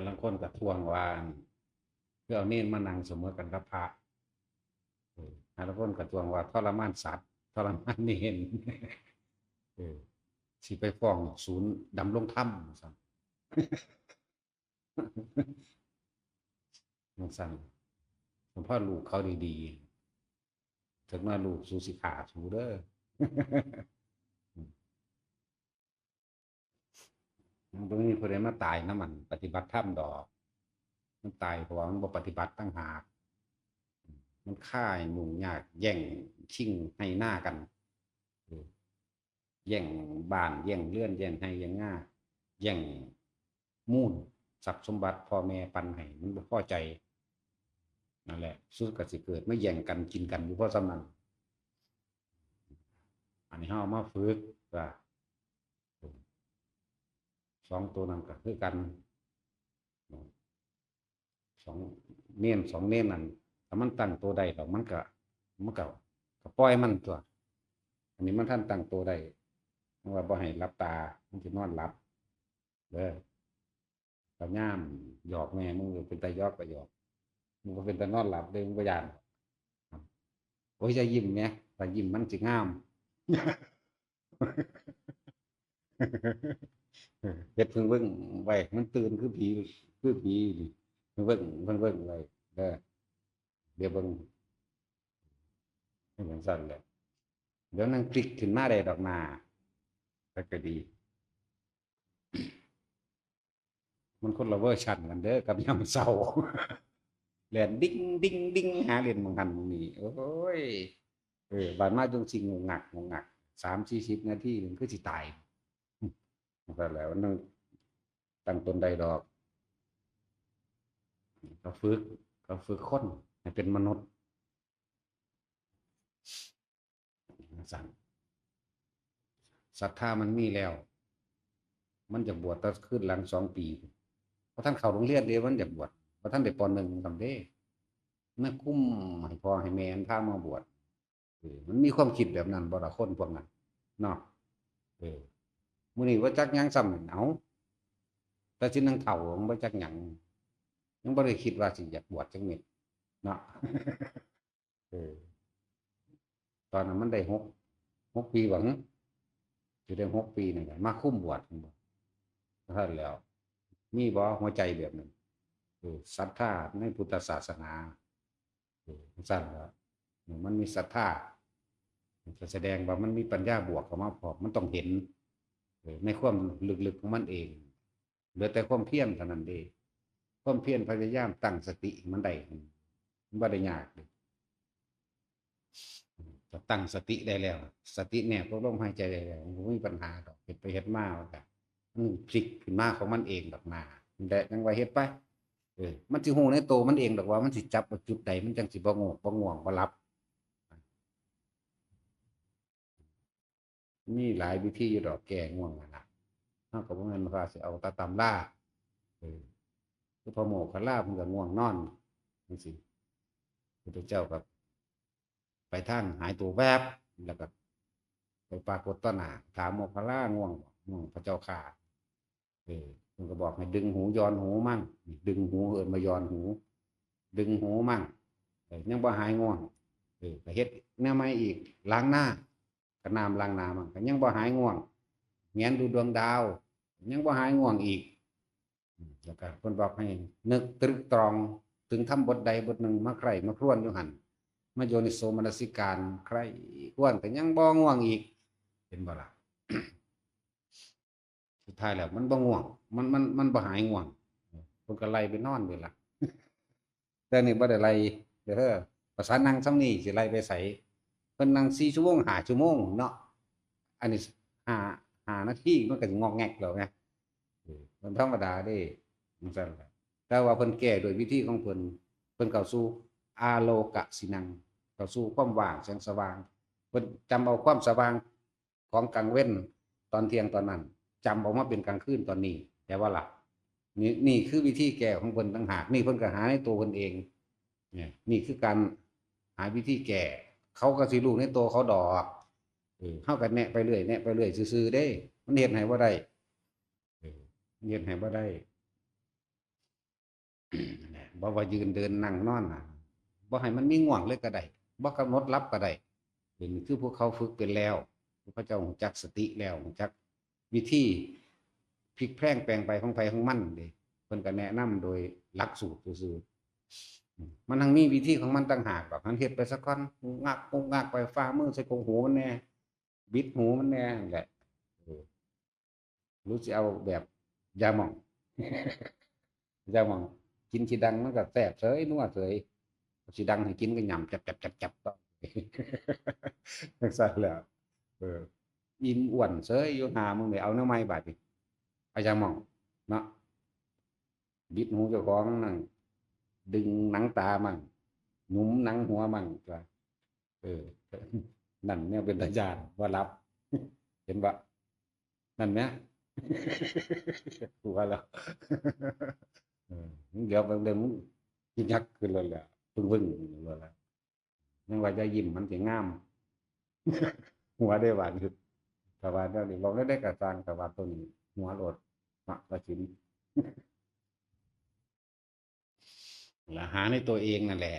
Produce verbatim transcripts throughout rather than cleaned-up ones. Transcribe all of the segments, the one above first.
ลางคนก็ทวงว่า คือเอาเณรมานั่งเสมอกันกับพระ เออ หาลางคนก็ทวงว่าทรมานสัตว์ ทรมานเณร เออ สิไปฟ้องศูนย์ดำรงธรรม ซั่น จั่งซั่น หลวงพ่อลูกเขาดีๆ จักหน่อยลูกสูสิฆ่าสูเด้อ มันบ่มีผู้ใดมาตายนำอันปฏิบัติธรรมดอก มันตายเพราะว่ามันบ่ปฏิบัติต่างหาก มันฆ่าให้ยุ่งยาก แย่งชิงไฮ่นากัน เออ แย่งบ้าน แย่งเฮือน แย่งไฮ่ แย่งนา แย่งมูล ทรัพย์สมบัติพ่อแม่ปันให้ มันบ่พอใจ นั่นแหละ สุดก็สิเกิดมาแย่งกันกินกันอยู่เพราะส่ำนั้น อันนี้เฮาเอามาฝึกว่า สองตัวนั้นก็คือกัน สองเณร สองเณรนั่น ถ้ามันตั้งตัวได้ดอก มันก็ มันก็ ก็ปล่อยมันตัว อันนี้มันทันตั้งตัวได้ มันว่าบ่ให้หลับตา มันสินอนหลับ เด้อ พยายามหยอกแม่ มึงเป็นตาหยอกก็หยอก มึงบ่เป็นตานอนหลับเด้ มึงบ่ย้าน โอ้ย อย่ายิ้มแหม ถ้ายิ้มมันสิงาม เฮ็ดเพิ่งเบิ่งไว้ มันตื่นคือผี คือผีนี่ เพิ่งเบิ่ง เพิ่งเบิ่งไว้ เด้อ เดี๋ยวเบิ่ง เป็นจั่งซั่นแหละ เดี๋ยวนางพลิกขึ้นมาได้ดอกนา แต่ก็ดี มันคนละเวอร์ชันกันเด้อ กับยามเช้า แล่นดิ้ง ดิ้ง ดิ้ง หาเล่นหม่องหั้นหม่องนี้ โอ้ย เออ บาดมาจั่งสิงงงัก งงงัก สามสี่สิบนาที มันคือสิตาย ก็แล้ว นั่งตั้งตนได้ดอก ก็ฝึก ก็ฝึกคนให้เป็นมนุษย์ จั่งซั่น ศรัทธามันมีแล้ว มันอยากบวชแต่คืนหลังสองปี บ่ทันเข้าโรงเรียนเด้ มันอยากบวช บ่ทันได้ ป.หนึ่ง ซ้ำเด้ มาคุมให้พ่อให้แม่มันพามาบวช เออ มันมีความคิดแบบนั้นบ่ล่ะ คนพวกนั้น เนาะ เออ มื้อนี้บ่จักหยังซ้ำ เอ้า แต่สินั่งเฒ่ามันบ่จักหยัง ยังบ่ได้คิดว่าสิอยากบวชจักเม็ด เนาะ เออ ตอนนั้นมันได้หก หกปีบ่ สิได้หกปีนี่แหละ มาคุมบวช เท่านั้นแหล้ว มีบ่หัวใจแบบนั้น เออ ศรัทธาในพุทธศาสนา เออ จั่งซั่นล่ะ มันมีศรัทธา ก็แสดงว่ามันมีปัญญาบวกเข้ามาพร้อม มันต้องเห็น เออ ในความลึกๆของมันเอง เหลือแต่ความเพียรเท่านั้นเด้ ความเพียรพยายามตั้งสติให้มันได้ มันบ่ได้ยากเด้ ก็ตั้งสติได้แล้ว สติแนบกับลมหายใจได้แล้ว มันบ่มีปัญหาดอก เฮ็ดไปเฮ็ดมามันก็ มันพลิกขึ้นมาของมันเองดอกนา นั่นแหละ จั่งว่าเฮ็ดไป เออ มันสิฮู้ในโตมันเองดอกว่ามันสิจับเอาจุดใด มันจั่งสิบ่ง่วง บ่ง่วง บ่หลับ มีหลายวิธีอยู่ดอกแก้ง่วงนั่นน่ะ เฮาก็บ่แม่นว่าสิเอาแต่ตำรา เออ คือพระโมคคัลลาเพิ่นก็ง่วงนอนจั่งซี้ พุทธเจ้าก็ไปทางหายตัวแวบ แล้วก็ไปปรากฏต่อหน้า ถามโมคคัลลา ง่วงบ่ ง่วงพระเจ้าข้า เออ เพิ่นก็บอกให้ดึงหูย้อนหูมั่ง ดึงหูเอิ้นว่าย้อนหู ดึงหูมั่ง เออ ยังบ่หายง่วง เออ ก็เฮ็ดแนวใหม่อีก ล้างหน้า ก็น้ำล้างหน้ามั่ง ก็ยังบ่หายง่วง แหงนดูดวงดาว ยังบ่หายง่วงอีก อืม แล้วก็เพิ่นบอกให้นึกตรึกตรองถึงธรรมบทใดบทหนึ่งมาใคร่มาครวญอยู่หั่น มาโยนิโสมนสิการ ใคร่ครวญ ก็ยังบ่ง่วงอีก เห็นบ่ล่ะ สุดท้ายแล้วมันบ่ง่วง มัน มัน มันบ่หายง่วง เพิ่นก็ไล่ไปนอนเบิดล่ะ แต่นี่บ่ได้ไล่เด้อ ภาษานั่งส่ำนี้สิไล่ไปไส เพิ่นนั่งสี่ชั่วโมง ห้าชั่วโมงเนาะ อันนี้ห้า ห้านาทีมันก็สิงอกแงกแล้วไง เออ มันธรรมดาเด้ จั่งซั่นล่ะ แต่ว่าเพิ่นแก้ด้วยวิธีของเพิ่น เพิ่นเข้าสู่อาโลกะสินัง เข้าสู่ความว่างแสงสว่าง เพิ่นจำเอาความสว่าง ของกลางเว็นตอนเที่ยงตอนนั้น จำออกมาเป็นกลางคืนตอนนี้ แต่ว่าหลับ นี่ นี่คือวิธีแก้ของเพิ่นต่างหาก นี่เพิ่นก็หาในตัวเพิ่นเอง เนี่ย นี่คือการหาวิธีแก้ เขาก็สิรู้ในตัวเขาดอก เออ เฮาก็แนะไปเรื่อย แนะไปเรื่อยซื่อๆเด้ มันเฮ็ดให้บ่ได้ เออ มันเฮ็ดให้บ่ได้ บ่ว่ายืนเดินนั่งนอนน่ะ บ่ให้มันมีง่วงเลยก็ได้ บ่กำหนดหลับก็ได้ เป็นคือพวกเขาฝึกเป็นแล้ว พวกเขาเจ้ารู้จักสติแล้ว รู้จักวิธีพลิกแพลงแปลงไปของไผของมันเด้ เพิ่นก็แนะนำโดยหลักสูตรซื่อๆ อืม มันทั้งมีวิธีของมันต่างหากดอก หันเฮ็ดไปซะก่อน งุกงัก งุกงักไป ฝ่ามือใส่กงหูมันแน่ บิดหูมันแน่นั่นแหละ เออ หรือสิเอาแบบยาหม่อง ยาหม่อง กินขี้ดังมันก็แซ่บเสย นัวเสย ขี้ดังให้กินก็หย่ำ จับๆๆๆ ต่อ จั่งซั้นแหล้ว เออ อิ่มอ้วนเสยอยู่ หามึงได้เอาแนวใหม่บาดนี้ เอายาหม่อง เนาะ บิดหูเจ้าของมั่ง ดึงหนังตามั่ง หยุมหนังหัวมั่ง ก็ เออ นั่นแนวเป็นตาย้านว่าหลับ เห็นบ่ นั่นแหม หัวแล้ว เออ เดี๋ยวบางเรื่องมันสิยักขึ้นแล้วแหละ ปึ้งๆ แล้วแหละ ยังว่าจะยิ้มมันสิงาม หัวได้หวานอยู่ แต่ว่าเดี๋ยวนี้บอกได้กระซัง แต่ว่าตัวนี้หัวโลด เนาะ ว่าสิ และหาในตัวเองนั่นแหละ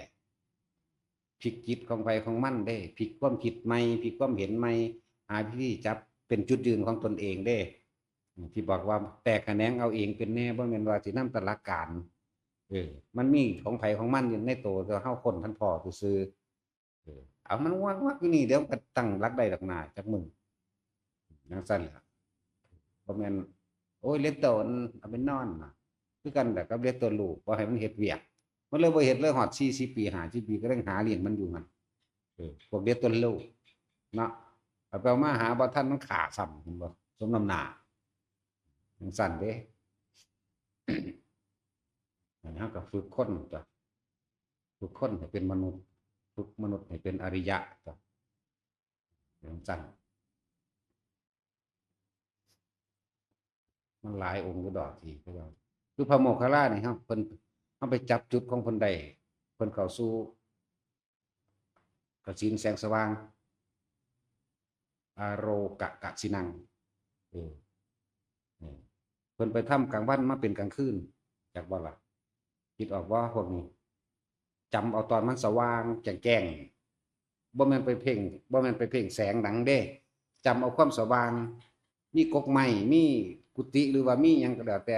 พลิกจิตของไผของมันเด้ พลิกความคิดใหม่ พลิกความเห็นใหม่ หาวิธีจับเป็นจุดยืนของตนเองเด้ ที่บอกว่าแตกแขนงเอาเองเป็นแน่ บ่แม่นว่าสินำแต่หลักการ เออ มันมีของไผของมันอยู่ในตัว แต่เฮาค้นทันพ้อซื่อๆ เออ เอามันวักๆ อยู่นี่ เดี๋ยวก็ตั้งหลักได้ดอกนาจักมื้อ จั่งซั้นล่ะ บ่แม่น โอ้ย เรียนโตนเอาไปนอนน่ะ คือกันแหละกับเรียนโตนลูก บ่ให้มันเฮ็ดเวียก มันเลยบ่เฮ็ดเลย ฮอดสี่สิบปี ห้าสิบปี ก็ยังหาเลี้ยงมันอยู่หั่น เออ พวกเรียนโตนลูก เนาะ เอาไปเอามาหาบ่ทัน มันฆ่าซ้ำ เห็นบ่ สมน้ำหน้า จั่งซั้นเด้ อันนี้เฮาก็ฝึกคนตั๊ว ฝึกคนให้เป็นมนุษย์ ฝึกมนุษย์ให้เป็นอริยะตั๊ว จั่งซั้น มันหลายองค์อยู่ดอกที่เขาเจ้า คือพระโมคคัลลานี่ เฮา เพิ่น เฮาไปจับจุดของเพิ่นได้ เพิ่นเข้าสู่กสิณแสงสว่าง อาโรกะกสิณัง เออ เออ เพิ่นไปทำกลางวันมาเป็นกลางคืน จักบ่ล่ะ คิดออกบ่พวกนี้ จำเอาตอนมันสว่างแจ้งๆ บ่แม่นไปเพ่ง บ่แม่นไปเพ่งแสงหยังเด้ จำเอาความสว่าง มีกกไม้ มีกุฏิ หรือว่ามีหยังก็แล้วแต่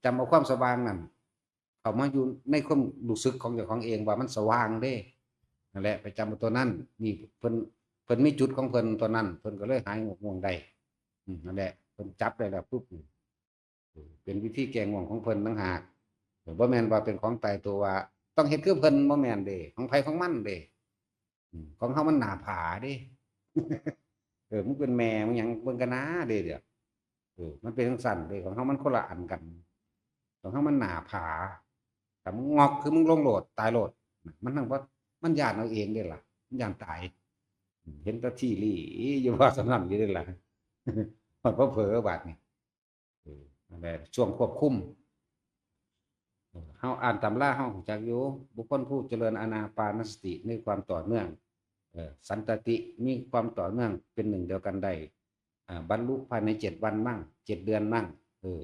จำเอาความสว่างนั่น เข้ามาอยู่ในความรู้สึกของเจ้าของเองว่ามันสว่างเด้ นั่นแหละ ไปจำเอาตัวนั้น นี่เพิ่น เพิ่นมีจุดของเพิ่นตัวนั้น เพิ่นก็เลยหายง่วงได้ อืม นั่นแหละ เพิ่นจับได้แล้วปุ๊บ เป็นวิธีแก้ง่วงของเพิ่นต่างหาก บ่แม่นว่าเป็นของตายตัวว่าต้องเฮ็ดคือเพิ่น บ่แม่นเด้ ของไผของมันเด้ อืม ของเฮามันหน้าผาเด้ เออ มึงเป็นแม่มึงหยังเบิ่งกันนะเด้ เดี๋ยว เออ มันเป็นจั่งซั้นเด้ ของเฮามันคนละอันกัน ของเฮามันหน้าผา ถ้ามึงงอกคือมึงลงโลด ตายโลด มันทั้งว่ามันย้านเอาเองเด้ล่ะ มันย้านตาย เห็นแต่ที่ลี่อยู่ว่าสนั่นอยู่เด้ล่ะ มันเผลอบาดนี้ เออ นั่นแหละ ช่วงควบคุม เออ เฮาอ่านตำรา เฮารู้จักอยู่ บุคคลผู้เจริญอานาปานสติมีความต่อเนื่อง เออ สันตติ มีความต่อเนื่อง เป็นหนึ่งเดียวกันได้ อ่า บรรลุภายในเจ็ดวันมั่ง เจ็ดเดือนมั่ง เออ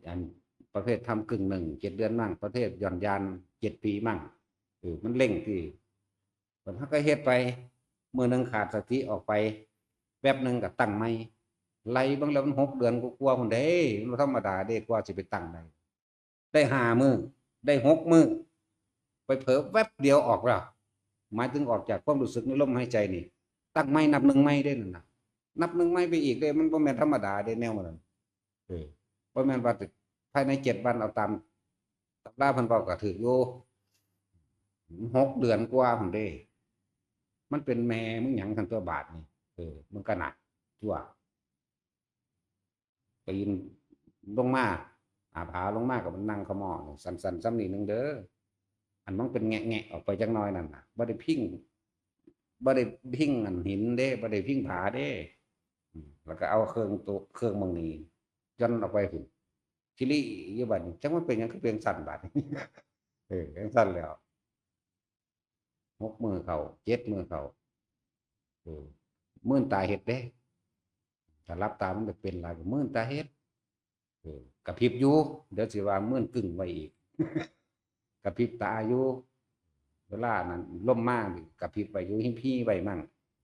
อันประเภททำกึ่งหนึ่ง เจ็ดเดือนมั่ง ประเภทหย่อนยาน เจ็ดปีมั่ง เออ มันเร่งที่ เพิ่น เฮาก็เฮ็ดไป มื้อหนึ่งขาดสติออกไป แป๊บหนึ่งก็ตั้งใหม่ ไล่เบิ่งแล้วมันหกเดือนกว่าๆ พุ้นเด้ มันบ่ธรรมดาเด้ กว่าสิไปตั้งได้ ได้ห้ามื้อ ได้หกมื้อ ไปเผลอแวบเดียวออกแล้ว หมายถึงออกจากความรู้สึกในลมหายใจนี่ ตั้งใหม่นับหนึ่งใหม่เด้นั่นน่ะ นับหนึ่งใหม่ไปอีกเด้ มันบ่แม่นธรรมดาเด้แนวมันนั่น เออ บ่แม่นว่าภายในเจ็ดวันเอาตามตำราเพิ่นเว้าก็ถืกอยู่ หกเดือนกว่าพุ้นเด้ มันเป็นแม่มึงหยังซั่นตั๊วบาดนี่ เออ มึงก็หนักตั๊ว ปีนลงมา หน้าผาลงมาก็มันนั่งขะม้อ สั่นๆ ส่ำนี้หนึ่งเด้อ อันมันเป็นแงะๆ ออกไปจักหน่อยนั่นน่ะ บ่ได้พิง บ่ได้พิงอันหินเด้ บ่ได้พิงผาเด้ อืม แล้วก็เอาเครื่องตัว เครื่องหม่องนี้ ย่อนออกไปพุ้น ทีนี้อยู่บัดนี้ จักมันเป็นหยังคือเป็นสั่นบาดนี้ เออ จั่งซั้นแล้ว หกมื้อเข้า เจ็ดมื้อเข้า เออ มื่นตาเฮ็ดเด้ ถ้าหลับตามันก็เป็นหลาย ก็มื่นตาเฮ็ด เออ กระพริบอยู่ เดี๋ยวสิว่ามื่นกึ่งไว้อีก กระพริบตาอยู่ เวลานั้นลมมานี่กระพริบไว้อยู่ หิ้มพีไว้มั่ง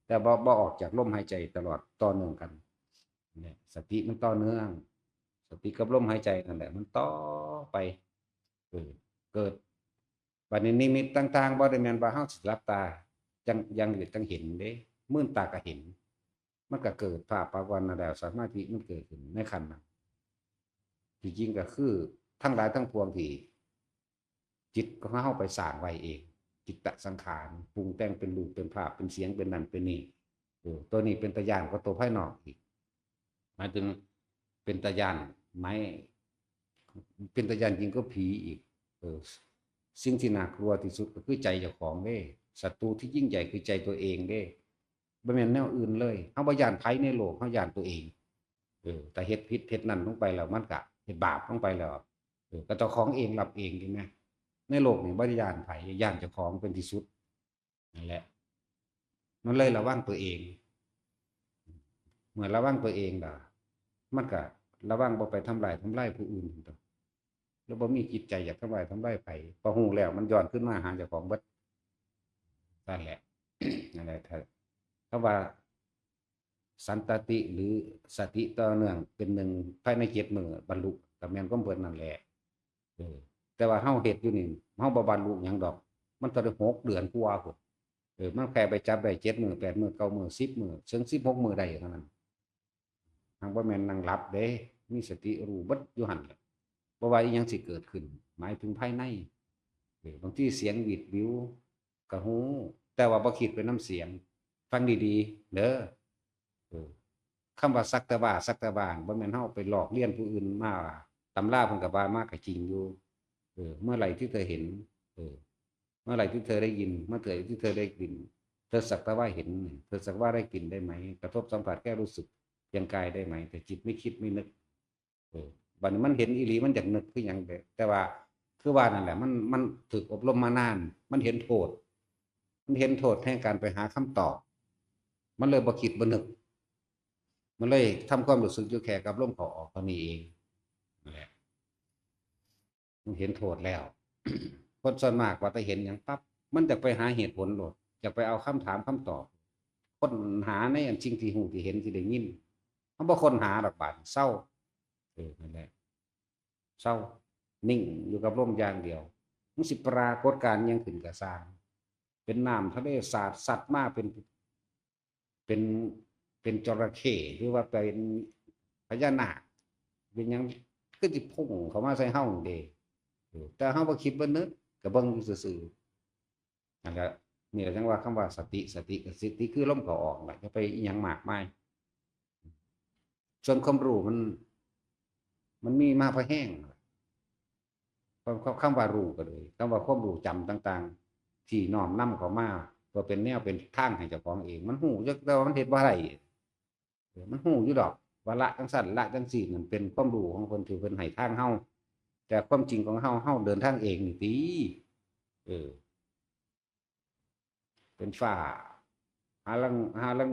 แต่บ่บ่ออกจากลมหายใจตลอดต่อเนื่องกันเนี่ย สติมันต่อเนื่อง สติกับลมหายใจนั่นแหละ มันต่อไป เออ เกิด บัดนี้นิมิตต่างๆ บ่ได้แม่นว่าเฮาสิหลับตา จั่ง อย่างเดียวจั่งเห็นเด้ มื่นตาก็เห็น มันก็เกิดภาพปรากฏนั่นแหละ สมาธิมันเกิดขึ้นในขั้นนั้น ที่จริงก็คือทั้งหลายทั้งปวงที่จิตของเฮาไปสร้างไว้เอง จิตตสังขาร ปรุงแต่งเป็นรูป เป็นภาพ เป็นเสียง เป็นนั่น เป็นนี่ เออ ตัวนี้เป็นตาย้านกว่าตัวภายนอกอีก หมายถึงเป็นตาย้าน หมาย เป็นตาย้านยิ่งกว่าผีอีก เออ สิ่งที่น่ากลัวที่สุดก็คือใจเจ้าของเด้ ศัตรูที่ยิ่งใหญ่คือใจตัวเองเด้ บ่แม่นแนวอื่นเลย เฮาบ่ย้านไผในโลก เฮาย้านตัวเอง เออ แต่เฮ็ดผิดเฮ็ดนั่นลงไปแล้ว มันก็เฮ็ดบาปลงไปแล้ว เออ ก็เจ้าของเองรับเอง เห็นไหม ในโลกนี่บ่ได้ย้านไผ ย้านเจ้าของเป็นที่สุด นั่นแหละ มันเลยระวังตัวเอง เมื่อระวังตัวเองล่ะ มันก็ระวังบ่ไปทำลาย ทำลายผู้อื่น แล้วบ่มีจิตใจอยากทำลาย ทำลายไผ พอฮู้แล้วมันย้อนขึ้นมาหาเจ้าของเบิด นั่นแหละ นั่นแหละ ถ้า คำว่าสันตติหรือสติต่อเนื่องเป็นหนึ่งภายในเจ็ดมื้อบรรลุ ก็แม่นความเพิ่นนั่นแหละ เออ แต่ว่าเฮาเฮ็ดอยู่นี่ เฮาบ่บรรลุหยังดอก มันต้องได้หกเดือนกว่าพุ้น เออ มันแค่ไปจับได้เจ็ดมื้อ แปดมื้อ เก้ามื้อ สิบมื้อ เถิงสิบหกมื้อได้เท่านั้น หากบ่แม่นนั่งหลับเด้ มีสติรู้เบิดอยู่หั่นแหละ บ่ว่าอีหยังสิเกิดขึ้น หมายถึงภายใน เออ บางทีเสียงหวีดหวิวก็ฮู้ แต่ว่าบ่คิดไปนำเสียง ฟังดีๆ เด้อ เออ คำว่าสักแต่ว่า สักแต่ว่า บ่แม่นเฮาไปลอกเลียนผู้อื่นมา ตำราเพิ่นก็ว่ามาก็จริงอยู่ เออ เมื่อไหร่ที่เธอเห็น เออ เมื่อไหร่ที่เธอได้ยิน เมื่อไหร่ที่เธอได้กลิ่น เธอสักแต่ว่าเห็น เธอสักว่าได้กลิ่นได้ไหม กระทบสัมผัสแค่รู้สึกเพียงกายได้ไหม แต่จิตไม่คิดไม่นึก เออ บัดนี้มันเห็นอีหลี มันอยากนึกคือหยังเด้ แต่ว่าคือว่านั่นแหละ มัน มันถูกอบรมมานาน มันเห็นโทษ มันเห็นโทษแห่งการไปหาคำตอบ มันเลยบ่คิดบ่นึก มันเลยทำความรู้สึกอยู่แค่กับลมเข้าออกเท่านี้เอง นั่นแหละ มันเห็นโทษแล้ว คนส่วนมากว่าแต่เห็นหยังปั๊บ มันอยากไปหาเหตุผลโลด อยากไปเอาคำถามคำตอบ ค้นหาในอันสิ่งที่ฮู้ที่เห็นที่ได้ยิน มันบ่ค้นหาดอกบาดนี้ เซา เออ นั่นแหละ เซา นิ่งอยู่กับลมอย่างเดียว มันสิปรากฏการณ์หยังขึ้นก็ซ่าง เป็นน้ำทะเลสาดซัดมาเป็น เป็น เป็นจระเข้ หรือว่าเป็นพญานาค เป็นหยัง คือสิพุ่งเข้ามาใส่เฮานี่เด้ เออ แต่เฮาบ่คิดบ่นึก ก็เบิ่งอยู่ซื่อๆ นั่นแหละ นี่แหละจั่งว่าคำว่าสติ สติ สติคือลมเข้าออกแหละ อย่าไปอิหยังมากมาย ส่วนความรู้มัน มันมีมาพอแฮง คำ คำ คำว่ารู้ก็เลย คำว่าความรู้จำต่างๆ ที่น้อมนำเข้ามา เพื่อเป็นแนวเป็นทางให้เจ้าของเอง มันฮู้อยู่ แต่ว่ามันเฮ็ดบ่ได้ เออ มันฮู้อยู่ดอก ว่าละจั่งซั้น ละจั่งซี้ นั่นเป็นความรู้ของเพิ่นที่เพิ่นให้ทางเฮา แต่ความจริงของเฮา เฮาเดินทางเองนี่ติ เออ เป็นฟ้า หาลาง หาลาง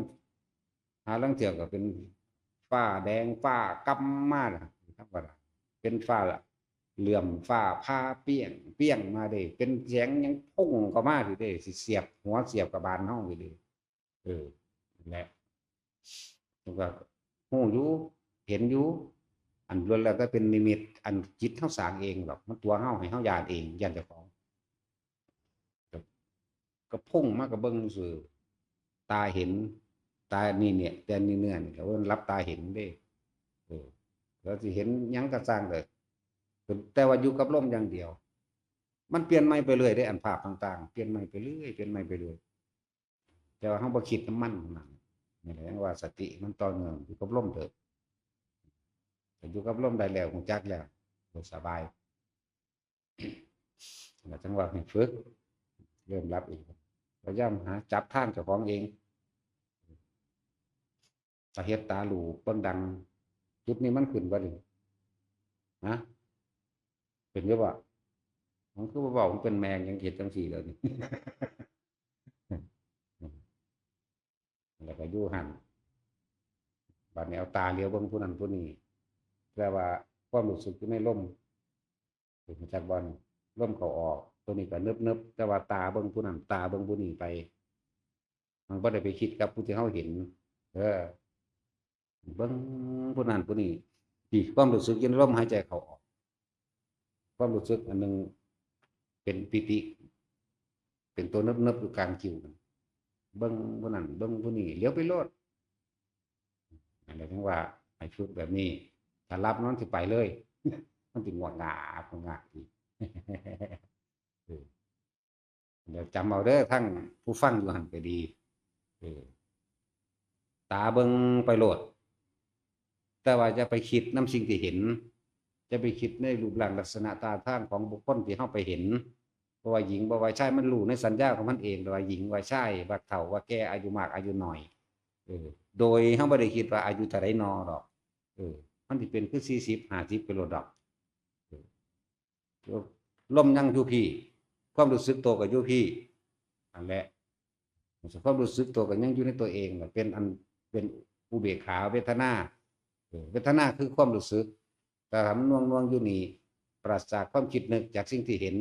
หาลางเทื่อก็เป็นฟ้าแดง ฟ้ากำมาล่ะ ธรรมดา เป็นฟ้าเหลื่อม ฟ้าผ่าเปรี้ยง เปรี้ยงมาเด้ เป็นแสงหยังพุ่งเข้ามาสิเด้ สิเสียบหัวเสียบกระบาลเฮาสิเด้ เออ นั่นแหละ แล้วก็ฮู้อยู่ เห็นอยู่ อันล้วนแล้วแต่เป็นนิมิต อันจิตเฮาสร้างเองดอก มันตั๋วเฮา ให้เฮาย้านเอง ย้านเจ้าของ ก็ ก็พุ่งมาก็เบิ่งซื่อ ตาเห็น ตานี่เนี่ย แต่นี่เนื้อนี่แหละ ว่ามันหลับตาเห็นเด้ เออ แล้วสิเห็นหยังก็ซ่างเด้อ แต่ว่าอยู่กับลมอย่างเดียว มันเปลี่ยนใหม่ไปเรื่อยเด้ อันภาพต่างๆ เปลี่ยนใหม่ไปเรื่อย เปลี่ยนใหม่ไปเรื่อย แต่ว่าเฮาบ่คิดนำมันนั่น นี่แหละจั่งว่าสติมันต่อเนื่องอยู่กับลมเด้อ ถ้าอยู่กับลมได้แล้ว ฮู้จักแล้ว สบาย แล้วจั่งว่าให้ฝึก เริ่มหลับอีก พยายามหาจับทางเจ้าของเอง ถ้าเฮ็ดตาหลูเบิ่งดัง จุดนี้มันขึ้นบ่นี่ ฮะ ขึ้นอยู่บ่ มันคือบ่เว้า มันเป็นแมงยังเฮ็ดจั่งซี่แล้วนี่ แล้วก็อยู่หั่น บัดนี้เอาตาเหลียวเบิ่งผู้นั้นผู้นี้ แปลว่าความรู้สึกอยู่ในลม เห็นจักบ่นี่ ลมเข้าออก ตัวนี้ก็เนิบๆ แต่ว่าตาเบิ่งผู้นั้น ตาเบิ่งผู้นี้ไป มันบ่ได้ไปคิดกับผู้ที่เฮาเห็น เออ เบิ่งผู้นั้นผู้นี้ ที่ความรู้สึกอยู่ในลมหายใจเข้าออก ความรู้สึกอันหนึ่งเป็นปีติ เป็นตัวเนิบๆ อยู่กลางคิ้วนั่น เบิ่งผู้นั้น เบิ่งผู้นี้ เหลียวไปโลด อันนี้เรียกว่าให้ฝึกแบบนี้ ถ้าหลับมันสิไปเลย มันสิงวกงากงวกงากอีก เออ เดี๋ยวจำเอาเด้อ ทั้งผู้ฟังอยู่หั่นก็ดี เออ ตาเบิ่งไปโลด แต่ว่าอย่าไปคิดนำสิ่งที่เห็น อย่าไปคิดในรูปร่างลักษณะท่าทางของบุคคลที่เฮาไปเห็น เพราะว่าหญิงบ่ว่าชาย มันรู้ในสัญญาของมันเอง แต่ว่าหญิงว่าชาย ว่าเฒ่าว่าแก่ อายุมาก อายุน้อย เออ โดยเฮาบ่ได้คิดว่าอายุเท่าใดนอดอก เออ มันสิเป็นคือสี่สิบ ห้าสิบไปโลดดอก เออ ลมยังอยู่พี้ ความรู้สึกตัวก็อยู่พี้ อันแหละ ความรู้สึกตัวก็ยังอยู่ในตัวเองน่ะ เป็นอัน เป็นอุเบกขาเวทนา เออ เวทนาคือความรู้สึก แต่ถ้ามันหน่วงๆ อยู่นี่ ปราศจากความคิดนึกจากสิ่งที่เห็น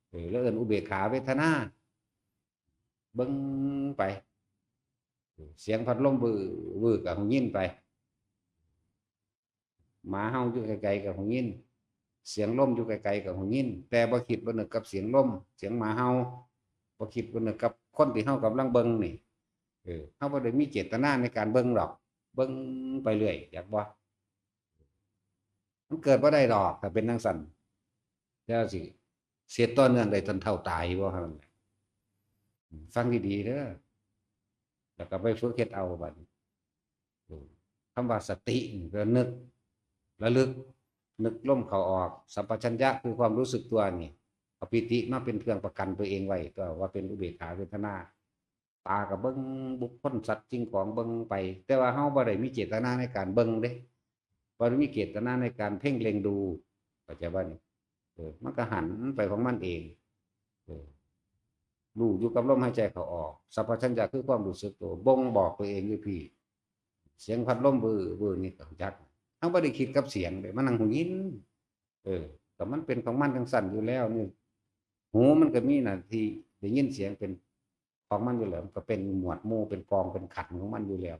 เออ แล้วเอิ้นอุเบกขาเวทนา เบิ่งไป เสียงพัดลมวื้อวื้อก็หูยินไป หมาเฮาอยู่ไกลๆ ก็หูยิน เสียงลมอยู่ไกลๆ ก็หูยิน แต่บ่คิดบ่นึกกับเสียงลม เสียงหมาเฮา บ่คิดบ่นึกกับคนที่เฮากำลังเบิ่งนี่ เออ เฮาบ่ได้มีเจตนาในการเบิ่งดอก เบิ่งไปเรื่อย อยากบ่ มันเกิดบ่ได้ดอก ถ้าเป็นจั่งซั้น แล้วสิ เสียต่อเนื่องได้จนเฒ่าตายบ่ หั่นแหละ ฟังดีๆ เด้อ แล้วก็ไปฝึกเฮ็ดเอาบัดนี้ อืม คำว่าสตินี่ก็นึก ระลึก นึกลมเข้าออก สัมปชัญญะคือความรู้สึกตัวนี่ เอาปีติมาเป็นเครื่องประกันตัวเองไว้ ตัวว่าเป็นอุเบกขาเวทนา ตาก็เบิ่งบุคคลสัตว์สิ่งของเบิ่งไป แต่ว่าเฮาบ่ได้มีเจตนาในการเบิ่งเด้ บ่ได้มีเจตนาในการเพ่งเล็งดู เข้าใจบ่นี่ เออ มันก็หันไปของมันเอง เออ รู้อยู่กับลมหายใจเข้าออก สัมปชัญญะคือความรู้สึกตัว บ่งบอกตัวเองอยู่พี้ เสียงพัดลมวื้อวื้อนี่ก็รู้จัก เฮาบ่ได้คิดกับเสียงเด้ มานั่งหูยิน เออ ก็มันเป็นของมันจั่งซั้นอยู่แล้วนี่ หูมันก็มีหน้าที่ได้ยินเสียงเป็นของมันอยู่แล้ว มันก็เป็นหมวดหมู่ เป็นกอง เป็นขันธ์ของมันอยู่แล้ว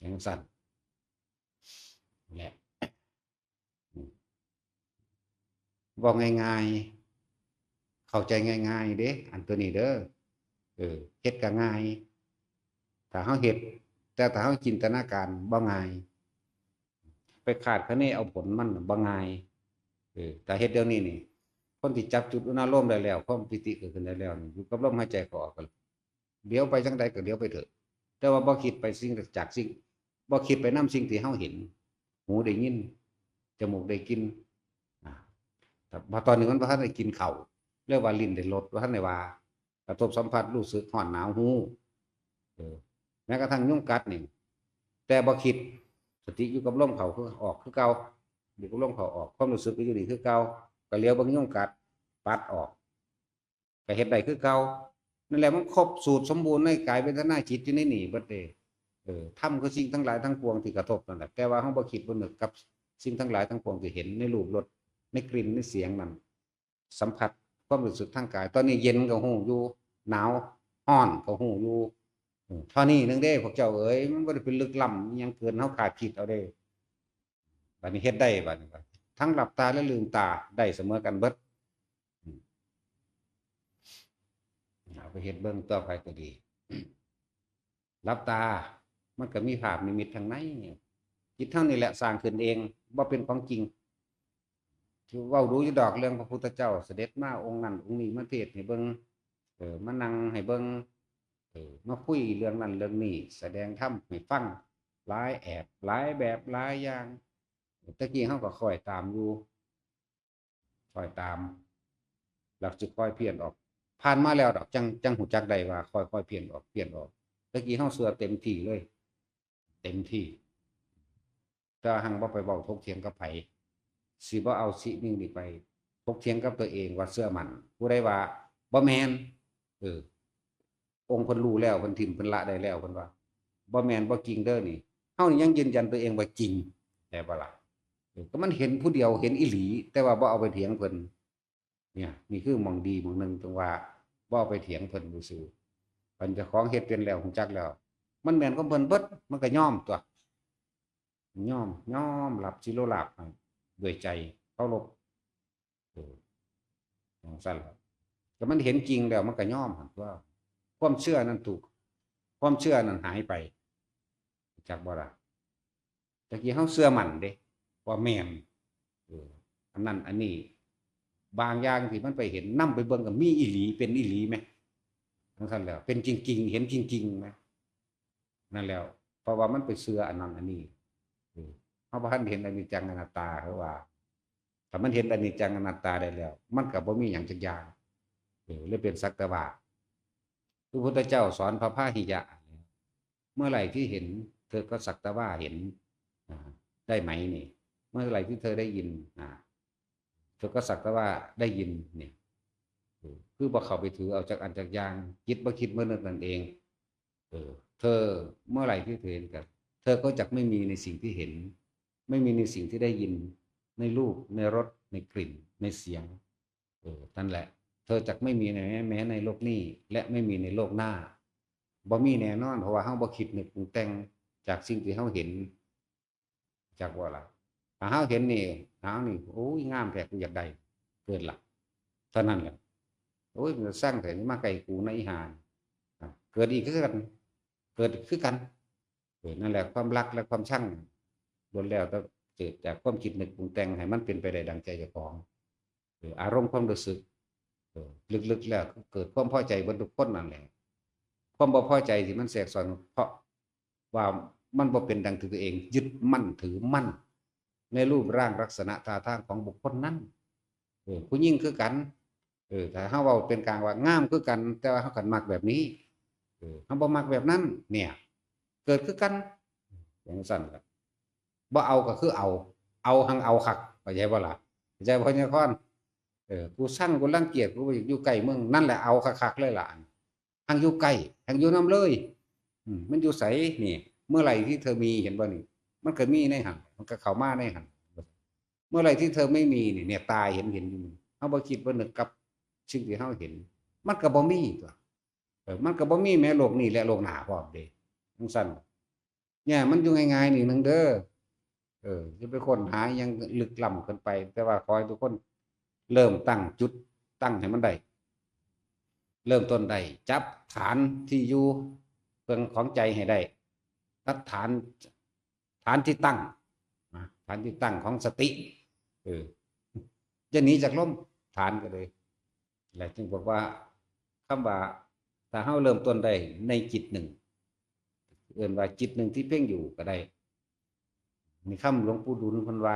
จั่งซั้นแหละ อืม เว้าง่ายๆ เข้าใจง่ายๆ เด้ อันตัวนี้เด้อ เออ เฮ็ดก็ง่าย ถ้าเฮาเฮ็ด แต่ถ้าเฮาจินตนาการบ่ง่าย ไปคาดคะเนเอาผลมันน่ะบ่ง่าย เออ ถ้าเฮ็ดเรื่องนี้นี่ คนที่จับจุดอุณาโลมได้แล้ว ความปีติเกิดขึ้นได้แล้วนี่ อยู่กับลมหายใจเข้าออกก็ เหลียวไปจั่งใดก็เหลียวไปเถอะ แต่ว่าบ่คิดไปสิ่งจากสิ่ง บ่คิดไปนำสิ่งที่เฮาเห็น หูได้ยิน จมูกได้กลิ่น อ่า แต่พอตอนนี้มันบ่ทันได้กินข้าว เรียกว่าลิ้นได้รส บ่ทันได้ว่า กระทบสัมผัสรู้สึกร้อนหนาวฮู้ เออ แม้กระทั่งยุงกัดนี่ แต่บ่คิด สติอยู่กับลมเข้าคือออกคือเก่า อยู่กับลมเข้าออก ความรู้สึกก็อยู่นี่คือเก่า ก็เหลียวเบิ่งยุงกัด ปัดออก ก็เฮ็ดได้คือเก่า นั่นแหละ มันครบสูตรสมบูรณ์ในกายเวทนาจิตอยู่ในนี่เบิดเด้ เออ ธรรมคือสิ่งทั้งหลายทั้งปวงที่กระทบนั่นแหละ แต่ว่าเฮาบ่คิดบ่นึกกับสิ่งทั้งหลายทั้งปวงที่เห็นในรูปรส ในกลิ่น ในเสียงนั่น สัมผัสความรู้สึกทางกาย ตอนนี้เย็นก็ฮู้อยู่ หนาว ร้อนก็ฮู้อยู่ เออ เท่านี้หนึ่งเด้ พวกเจ้าเอ๋ย มันบ่ได้เป็นลึกล้ำอิหยังเกินเฮาคาดคิดเอาเด้ บัดนี้เฮ็ดได้ บัดนี้ว่า ทั้งหลับตาและลืมตาได้เสมอกันเบิด อืม เอาไปเฮ็ดเบิ่งต่อไปก็ดี หลับตา มันก็มีภาพนิมิตทางใน จิตเฮานี่แหละสร้างขึ้นเอง บ่เป็นของจริง ที่เว้าดูอยู่ดอกเรื่องพระพุทธเจ้าเสด็จมาองค์นั้นองค์นี้มาเทศน์ให้เบิ่ง เออ มานั่งให้เบิ่ง เออ มาคุยเรื่องนั้นเรื่องนี้ แสดงธรรมให้ฟัง หลายแอบ หลายแบบ หลายอย่าง แต่กี้เฮาก็คอยตามอยู่ คอยตาม แล้วสิคอยเพี้ยนออก ผ่านมาแล้วดอก จั่ง จั่งฮู้จักได้ว่าคอย คอยเพี้ยนออก เพี้ยนออก แต่กี้เฮาเชื่อเต็มที่เลย เต็มที่ แต่หังบ่ไปเว้าถกเถียงกับไผ สิบ่เอาสิ่งนี้ไปถกเถียงกับตัวเองว่าเชื่อมั่น ผู้ใดว่าบ่แม่น เออ องค์เพิ่นรู้แล้ว เพิ่นถิ่ม เพิ่นละได้แล้ว เพิ่นว่า บ่แม่น บ่จริงเด้อนี่ เฮานี่ยังยืนยันตัวเองว่าจริง แม่นบ่ล่ะ เออ ก็มันเห็นผู้เดียว เห็นอีหลี แต่ว่าบ่เอาไปเถียงเพิ่น เนี่ย นี่คือหม่องดีหม่องหนึ่ง จั่งว่าบ่เอาไปเถียงเพิ่นซื่อๆ คันเจ้าของเฮ็ดเป็นแล้ว ฮู้จักแล้ว มันแม่นของเพิ่นเบิด มันก็ยอมตั๊ว ยอม ยอมรับสิโลลาภให้ด้วยใจเคารพ เออ จั่งซั้นล่ะ แต่มันเห็นจริงแล้วมันก็ยอมหั่นตั๊ว ความเชื่อนั้นถูก ความเชื่อนั้นหายไป จักบ่ล่ะ ตะกี้เฮาเชื่อมั่นเด้ ว่าแม่น เออ อันนั้นอันนี้ บางอย่างที่มันไปเห็น นำไปเบิ่งก็มีอีหลี เป็นอีหลีแหม จั่งซั้นแล้ว เป็นจริงๆ เห็นจริงๆ แหม นั่นแล้ว เพราะว่ามันไปเชื่ออันนั้นอันนี้ เออ เฮาบ่ทันเห็นอนิจจังอนัตตา คือว่า ถ้ามันเห็นอนิจจังอนัตตาได้แล้ว มันก็บ่มีหยังจักอย่าง เออ เลยเป็นสักแต่ว่า คือพระพุทธเจ้าสอนพระพาหิยะ เมื่อไหร่ที่เห็น เธอก็สักแต่ว่าเห็น อ่า ได้ไหมนี่ เมื่อไหร่ที่เธอได้ยิน อ่า เธอก็สักแต่ว่าได้ยินนี่ เออ คือบ่เข้าไปถือเอาจักอันจักอย่าง จิตบ่คิดบ่นึกนั่นเอง เออ เธอ เมื่อไหร่ที่เธอเห็นก็ เธอก็จักไม่มีในสิ่งที่เห็น ไม่มีในสิ่งที่ได้ยิน ในรูป ในรส ในกลิ่น ในเสียง เออ นั่นแหละ เธอจักไม่มีใน แม้ในโลกนี้ และไม่มีในโลกหน้า บ่มีแน่นอน เพราะว่าเฮาบ่คิดนึกปรุงแต่งจากสิ่งที่เฮาเห็น จักว่าล่ะ ถ้าเฮาเห็นนี่ เฮานี่ โอ้ย งามแท้ กูอยากได้ เกิดล่ะ เท่านั้นแหละ โอ้ย มันช่างแท้ มาใกล้กูนะอีห่า อ่ะ เกิดอีกคือกัน เกิดคือกัน เออ นั่นแหละ ความรักและความชัง ล้วนแล้วแต่เกิดจากความคิดนึกปรุงแต่งให้มันเป็นไปได้ดังใจเจ้าของ เออ อารมณ์ความรู้สึก เออ ลึกๆ แล้วเกิดความพอใจเบิดทุกคนนั่นแหละ ความบ่พอใจที่มันแทรกซ้อน เพราะว่ามันบ่เป็นดังที่ตัวเองยึดมั่นถือมั่น ในรูปร่างลักษณะท่าทางของบุคคลนั้น เออ ผู้หญิงคือกัน เออ ถ้าเฮาเว้าเป็นกลางว่างามคือกัน แต่ว่าเฮาคันมักแบบนี้ เออ เฮาบ่มักแบบนั้น เนี่ย เกิดคือกัน จั่งซั้นล่ะ บ่เอาก็คือเอา เอาหังเอาคัก เข้าใจบ่ล่ะ เข้าใจบ่ ยายพร เออ กูซัง กูรังเกียจ กูบ่อยากอยู่ใกล้มึง นั่นแหละเอาคักๆ เลยล่ะ หังอยู่ใกล้ หังอยู่นำเลย อืม มันอยู่ไสนี่ เมื่อไหร่ที่เธอมี เห็นบ่นี่ มันก็มีในหั่น มันก็เข้ามาในหั่น เมื่อไหร่ที่เธอไม่มีนี่ เนี่ย ตาเห็น เห็นอยู่นี่ เฮาบ่คิดบ่นึกกับสิ่งที่เฮาเห็น มันก็บ่มีตั๊ว เออ มันก็บ่มีแม้โลกนี้และโลกหน้าพร้อมเด้ จั่งซั้น เนี่ย มันอยู่ง่ายๆ นี่หนึ่งเด้อ เออ อย่าไปค้นหาอิหยังลึกล้ำเกินไป แต่ว่าขอให้ทุกคนเริ่มตั้งจุดตั้งให้มันได้ เริ่มต้นได้ จับฐานที่อยู่เรื่องของใจให้ได้ ตัดฐาน ฐานที่ตั้ง นะ ฐานที่ตั้งของสติ เออ จะหนีจากลม ฐานก็เลย และจึงบอกว่า คำว่า ถ้าเฮาเริ่มต้นได้ในจิตหนึ่ง เอิ้นว่าจิตหนึ่งที่เพ่งอยู่ก็ได้ มีคำหลวงปู่ดุลเพิ่นว่า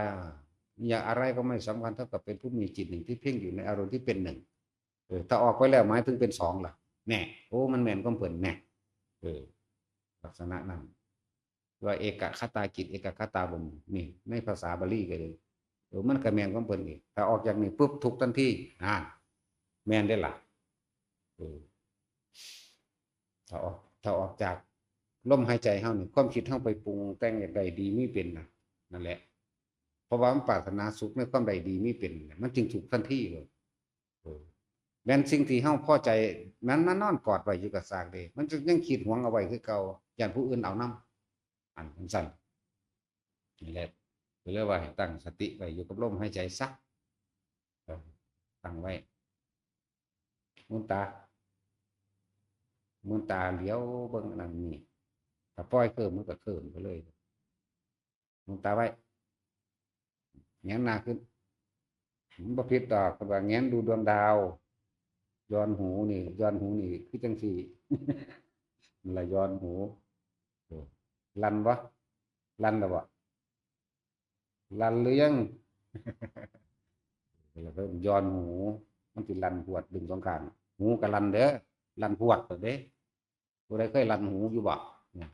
อย่างอะไรก็ไม่สำคัญเท่ากับเป็นผู้มีจิตหนึ่งที่เพ่งอยู่ในอารมณ์ที่เป็นหนึ่ง เออ ถ้าออกไปแล้วหมายถึงเป็นสองล่ะ แน่ โอ้ มันแม่นของเพิ่นแน่ เออ ลักษณะนั้น ว่าเอกคตาจิต เอกคตาบ่ม นี่ ในภาษาบาลีก็เลย เออ มันก็แม่นของเพิ่นอีก ถ้าออกจากนี่ปุ๊บ ทุกข์ทันที อ่า แม่นเด้อล่ะ เออ ถ้าออก ถ้าออกจากลมหายใจเฮานี่ ความคิดเฮาไปปรุงแต่งอยากได้ดีมีเป็นน่ะ นั่นแหละ เพราะว่ามันปรารถนาสุขในความได้ดีมีเป็นน่ะ มันจึงทุกข์ทันทีเลย เออ แม่นสิ่งที่เฮาพอใจ มันมานอนกอดไว้อยู่กับซากเด้ มันจะยังคิดหวงเอาไว้คือเก่า ย้านผู้อื่นเอานำ อันจั่งซั้น นี่แหละ ก็เลยว่าให้ตั้งสติไว้อยู่กับลมหายใจซะ เออ ตั้งไว้ หมุนตา หมุนตาเหลียวเบิ่งอันนั้นนี่ ถ้าปล่อยเคลิ้มมันก็เคลิ้มไปเลย หมุนตาไว้ แหงนหน้าขึ้น มันบ่ผิดดอก เพิ่นว่าแหงนดูดวงดาว ย้อนหูนี่ ย้อนหูนี่ คือจั่งซี้ นั่นล่ะย้อนหู เออ ลั่นบ่ ลั่นแล้วบ่ ลั่นหรือยัง แล้วก็ย้อนหู มันสิลั่นพรวดดึงสองข้าง หูก็ลั่นเด้อ ลั่นพรวดเด้ ผู้ใดเคยลั่นหูอยู่บ่ เนี่ย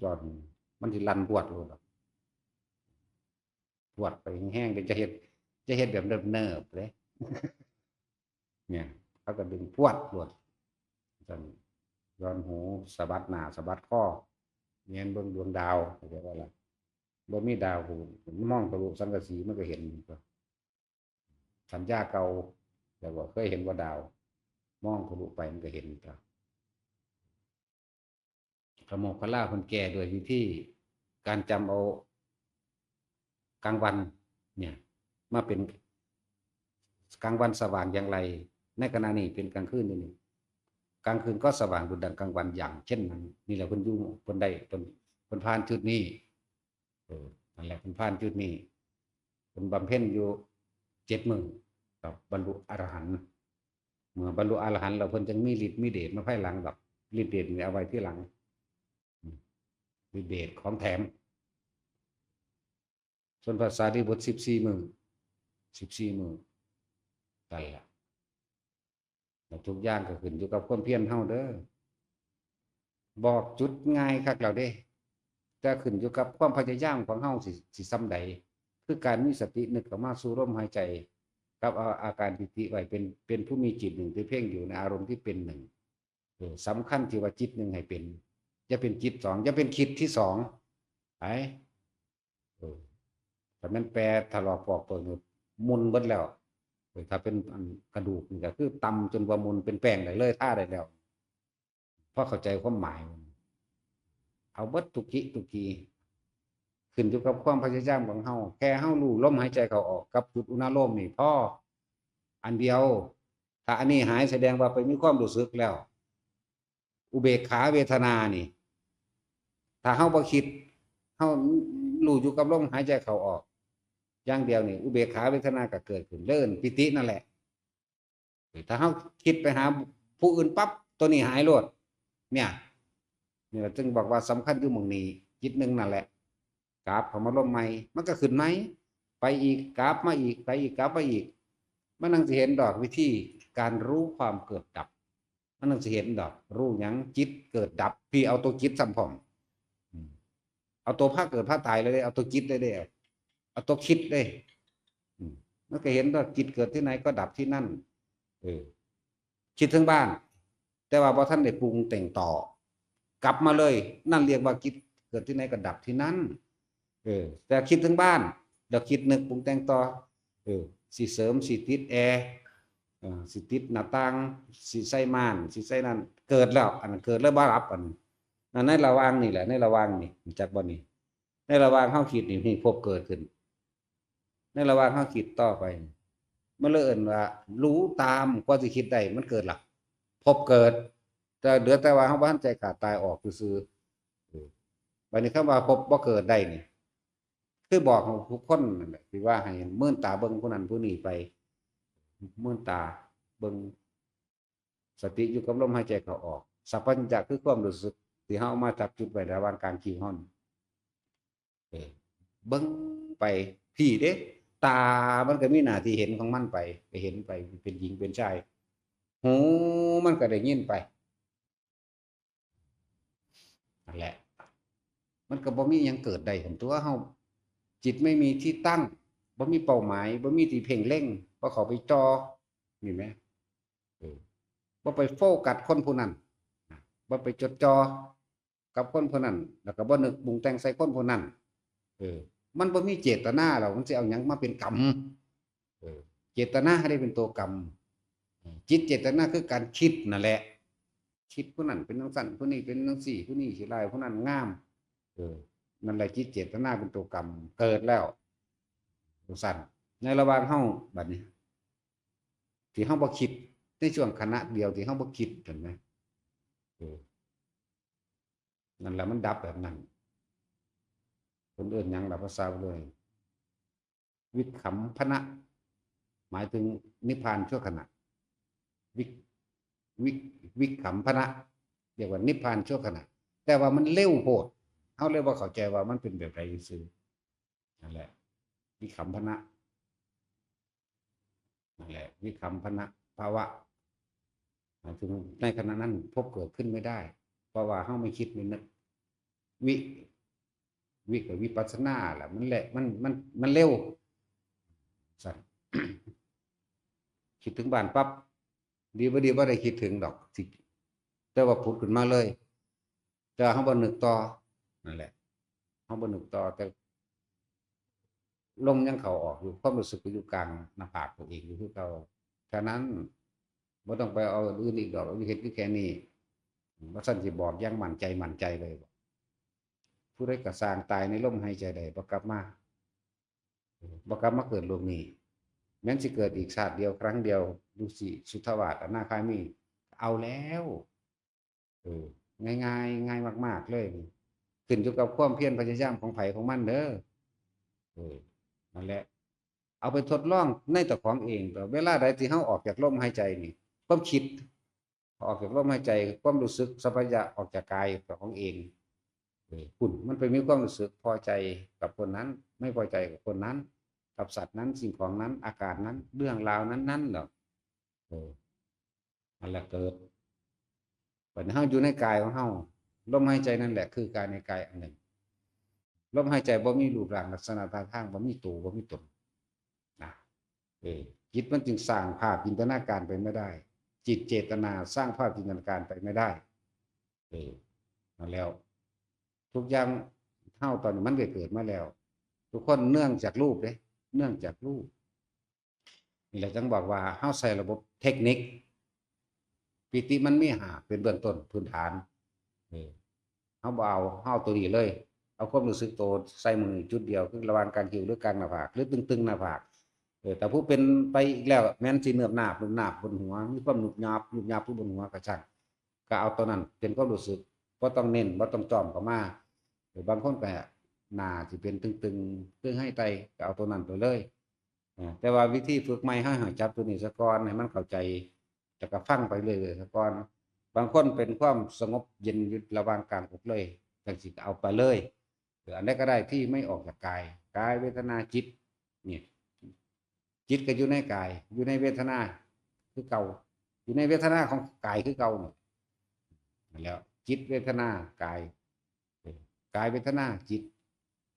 ย้อนหู มันสิลั่นพรวดโลดดอก พรวดไปแฮงๆ เด้ จะเฮ็ด จะเฮ็ดแบบเนิบๆ เด้ เนี่ย เขาก็ดึงพรวดโลด จั่งย้อนหู สะบัดหน้า สะบัดคอ แหงนเบิ่งดวงดาว เข้าใจบ่ล่ะ บ่มีดาว มองทะลุสังกะสีมันก็เห็น สัญญาเก่า แต่ว่าเคยเห็นว่าดาว มองทะลุไปมันก็เห็นครับ พระโมคคัลลาเพิ่นแก้ด้วยวิธีการจำเอากลางวันเนี่ย มาเป็นกลางวันสว่างอย่างไร ในขณะนี้เป็นกลางคืนอยู่นี่ กลางคืนก็สว่างดุจดังกลางวันอย่างเช่นนั้น นี่แหละเพิ่นอยู่เพิ่นได้เพิ่นเพิ่นผ่านจุดนี้ เออ นั่นแหละเพิ่นผ่านจุดนี้ เพิ่นบำเพ็ญอยู่เจ็ดมื้อ ก็บรรลุอรหันต์ เมื่อบรรลุอรหันต์แล้วเพิ่นจังมีฤทธิ์มีเดชมาภายหลังดอก ฤทธิ์เดชนี่เอาไว้ทีหลัง อืม ฤทธิ์เดชของแถม ส่วนพระสารีบุตรสิบสี่มื้อ สิบสี่มื้อ นั่นแหละ แล้วทุกอย่างก็ขึ้นอยู่กับความเพียรเฮาเด้อ บอกจุดง่ายคักแล้วเด้ แต่ขึ้นอยู่กับความพยายามของเฮาสิ สิส่ำใด คือการมีสตินึกเข้ามาสู่ลมหายใจ กับเอาอาการปีติไว้เป็น เป็นผู้มีจิตหนึ่งที่เพ่งอยู่ในอารมณ์ที่เป็นหนึ่ง เออ สำคัญที่ว่าจิตหนึ่งให้เป็น อย่าเป็นจิตสอง อย่าเป็นคิดที่สอง ไป เออ ถ้าแม่นแปรถลอกปอกเปิกนี่มุนเบิดแล้ว เออ ถ้าเป็นอันกระดูกนี่ก็คือตำจนว่ามุนเป็นแป้งได้เลย ทาได้แล้ว พอเข้าใจความหมาย เอาเบิดทุกกิทุกกี ขึ้นอยู่กับความพยายามของเฮา แค่เฮารู้ลมหายใจเข้าออกกับจุดอุณาโลมนี่พอ อันเดียว ถ้าอันนี้หายแสดงว่าไปมีความรู้สึกแล้ว อุเบกขาเวทนานี่ ถ้าเฮาบ่คิด เฮารู้อยู่กับลมหายใจเข้าออก อย่างเดียวนี่ อุเบกขาเวทนาก็เกิดขึ้น เริ่มปีตินั่นแหละ ถ้าเฮาคิดไปหาผู้อื่นปั๊บ ตัวนี้หายโลด เนี่ย นี่ล่ะจึงบอกว่าสำคัญอยู่หม่องนี้ จิตหนึ่งนั่นแหละ กราบเข้ามาลมใหม่ มันก็ขึ้นใหม่ ไปอีก กราบมาอีก ไปอีก กราบมาอีก มันจั่งสิเห็นดอกวิธีการรู้ความเกิดดับ มันจั่งสิเห็นดอก รู้หยัง จิตเกิดดับ พี่เอาตัวจิตซ้ำพร้อม อืม เอาตัวพาเกิดพาตายเลยเด้ เอาตัวจิตเลยเด้ เอาตัวคิดเลย อืม มันก็เห็นว่าจิตเกิดที่ไหนก็ดับที่นั่น เออ คิดถึงบ้าน แต่ว่าบ่ทันได้ปรุงแต่งต่อ กลับมาเลย นั่นเรียกว่าจิตเกิดที่ไหนก็ดับที่นั่น เออ แต่คิดถึงบ้าน แล้วคิดนึกปรุงแต่งต่อ เออ สิเสริม สิติดแอร์ เออ สิติดหน้าต่าง สิใส่ม่าน สิใส่นั่น เกิดแล้ว อันนั้นเกิดแล้วบ่ดับ อันนั้น นั่นในระหว่างนี่แหละ ในระหว่างนี่ รู้จักบ่นี่ ในระหว่างเฮาคิดนี่ นี่ภพเกิดขึ้น ในระหว่างเฮาคิดต่อไป มันเลยเอิ้นว่า รู้ตาม กว่าสิคิดได้ มันเกิดละ ภพเกิด แต่เหลือแต่ว่าเฮาบ่ทันใจขาดตายออกซื่อๆ เออ บัดนี้คำว่าภพบ่เกิดได้นี่ คือบอกให้ทุกคนนั่นแหละ ที่ว่าให้เมินตาเบิ่งผู้นั้นผู้นี้ไป เมินตาเบิ่ง สติอยู่กับลมหายใจเข้าออก สัพพัญญะคือความรู้สึกที่เฮาเอามาจับจุดไว้ระหว่างกลางคิ้วเฮานี่ เออ เบิ่งไป พี่เด้ ตามันก็มีหน้าที่เห็นของมันไป ไปเห็นไป เป็นหญิงเป็นชาย หูมันก็ได้ยินไป นั่นแหละ มันก็บ่มีหยังเกิดได้ หั้นตัวเฮา จิตไม่มีที่ตั้ง บ่มีเป้าหมาย บ่มีที่เพ่งเล็ง บ่เข้าไปจ่อ นี่แหม เออ บ่ไปโฟกัสคนผู้นั้น บ่ไปจดจ่อกับคนผู้นั้น แล้วก็บ่นึกปรุงแต่งใส่คนผู้นั้น เออ มันบ่มีเจตนาแล้ว มันสิเอาหยังมาเป็นกรรม เออ เจตนาให้ได้เป็นตัวกรรม เออ จิตเจตนาคือการคิดนั่นแหละ คิดผู้นั้นเป็นจั่งซั้น ผู้นี้เป็นจั่งซี้ ผู้นี้ขี้ร้าย ผู้นั้นงาม เออ นั่นแหละจิตเจตนาเป็นตัวกรรม เกิดแล้ว จั่งซั้น ในระหว่างเฮาบัดนี้ ที่เฮาบ่คิด ในช่วงขณะเดียวที่เฮาบ่คิด เห็นไหม เออ นั่นแหละมันดับแบบนั้น เพิ่นเอิ้นหยังล่ะ ภาษาเลย วิคัมพนะ หมายถึงนิพพานชั่วขณะ วิ วิ วิคัมพนะ เรียกว่านิพพานชั่วขณะ แต่ว่ามันเร็วโพด เฮาเลยบ่เข้าใจว่ามันเป็นแบบใดซื่อ นั่นแหละ วิคัมพนะ นั่นแหละ วิคัมพนะภาวะ หมายถึงในขณะนั้นภพเกิดขึ้นไม่ได้ เพราะว่าเฮาไม่คิดไม่นึก วิ วิกับวิปัสสนาแหละ มันแหละ มัน มัน มันเร็ว สั่น คิดถึงบ้านปั๊บ ดีบ่ดีบ่ได้คิดถึงดอก สิ แต่ว่าผุดขึ้นมาเลย แต่เฮาบ่นึกต่อ นั่นแหละ เฮาบ่นึกต่อ แต่ลมยังเข้าออกอยู่ ความรู้สึกก็อยู่กลางหน้าผากตัวเองอยู่คือเก่า เท่านั้น บ่ต้องไปเอาอันอื่นอีกดอก เฮ็ดอยู่แค่นี้ ว่าซั่นสิบอกอย่างมั่นใจ มั่นใจเลย ผู้ใดก็ซ่างตายในลมหายใจใด บ่กลับมา บ่กลับมาเกิดโลกนี้ แม้นสิเกิดอีกชาติเดียวครั้งเดียว ดูสิ สุทธาวาส อนาคามี เอาแล้ว เออ ง่ายๆ ง่ายมากๆ เลย ขึ้นอยู่กับความเพียรพยายามของไผของมันเด้อ เออ นั่นแหละ เอาไปทดลองในเจ้าของเอง เวลาใดที่เฮาออกจากลมหายใจนี่ ความคิด ออกจากลมหายใจ ความรู้สึกสัมปชัญญะออกจากกายของเอง เออ คุณ มันไปมีความรู้สึกพอใจกับคนนั้น ไม่พอใจกับคนนั้น กับสัตว์นั้น สิ่งของนั้น อาการนั้น เรื่องราวนั้นๆ เหรอ เออ อันละเกิด บัดนี้เฮาอยู่ในกายของเฮา ลมหายใจนั่นแหละคือกายในกายอันหนึ่ง ลมหายใจบ่มีรูปร่างลักษณะท่าทาง บ่มีตัว บ่มีตน นะ เออ จิตมันจึงสร้างภาพจินตนาการไปไม่ได้ จิตเจตนาสร้างภาพจินตนาการไปไม่ได้ เออ นั่นแล้ว ทุกอย่างเฮาตอนนี้มันก็เกิดมาแล้ว ทุกคนเนื่องจากรูปเด้ เนื่องจากรูป นี่แหละจั่งบอกว่าเฮาใช้ระบบเทคนิค ปีติมันมีห้า เป็นเบื้องต้นพื้นฐาน เออ เฮาบ่เอา เฮาเอาตัวนี้เลย เอาความรู้สึกตัวใส่มือจุดเดียว คือระหว่างกลางคิ้วหรือกลางหน้าผาก หรือตึงๆ หน้าผาก เออ แต่ผู้เป็นไปอีกแล้ว แม้นสิเนิบนาบ นุบนาบบนหัว มีความนุบนาบ นุบนาบอยู่บนหัวก็ช่าง ก็เอาตัวนั้นเป็นความรู้สึก บ่ต้องเน้น บ่ต้องจ้อมเข้ามา หรือบางคนก็หน้าสิเป็นตึงๆ คือไฮไต ก็เอาตัวนั้นไปเลย อ่า แต่ว่าวิธีฝึกใหม่ เฮาให้จับตัวนี้ซะก่อน ให้มันเข้าใจ แล้วก็ฟังไปเรื่อยๆ ซะก่อน บางคนเป็นความสงบเย็นอยู่ระหว่างกลางอกเลย จั่งซี้ก็เอาไปเลย หรืออันใดก็ได้ที่ไม่ออกจากกาย กายเวทนาจิต เนี่ย จิตก็อยู่ในกาย อยู่ในเวทนาคือเก่า อยู่ในเวทนาของกายคือเก่านี่ นั่นแหล้ว จิตเวทนากาย เออ กายเวทนาจิต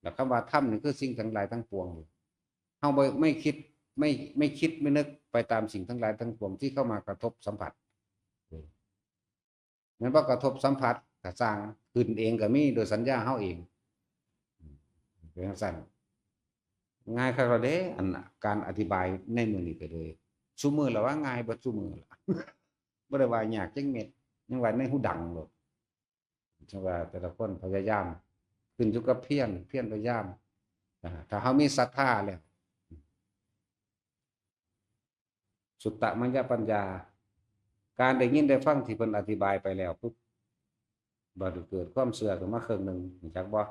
แล้วคำว่าธรรมนี่คือสิ่งทั้งหลายทั้งปวง เฮาบ่ ไม่คิด ไม่ ไม่คิดไม่นึกไปตามสิ่งทั้งหลายทั้งปวงที่เข้ามากระทบสัมผัส เออ แม่นบ่กระทบสัมผัสก็ซ่าง ขึ้นเองก็มีโดยสัญญาเฮาเอง เป็นจั่งซั้น ง่ายคักแล้วเด้ อันการอธิบายในมื้อนี้ก็เลย ซุมื้อละว่าง่ายเบิดซุมื้อละ บ่ได้ว่ายากจักเม็ด ยังว่าในหูดังโลด จั่งว่าแต่ละคนพยายาม ขึ้นอยู่กับเพียร เพียรพยายาม อ่า ถ้าเฮามีศรัทธาแล้ว สุตตมยปัญญา การได้ยินได้ฟังที่เพิ่นอธิบายไปแล้วปุ๊บ บัดเกิดความเชื่อขึ้นมาครึ่งหนึ่ง รู้จักบ่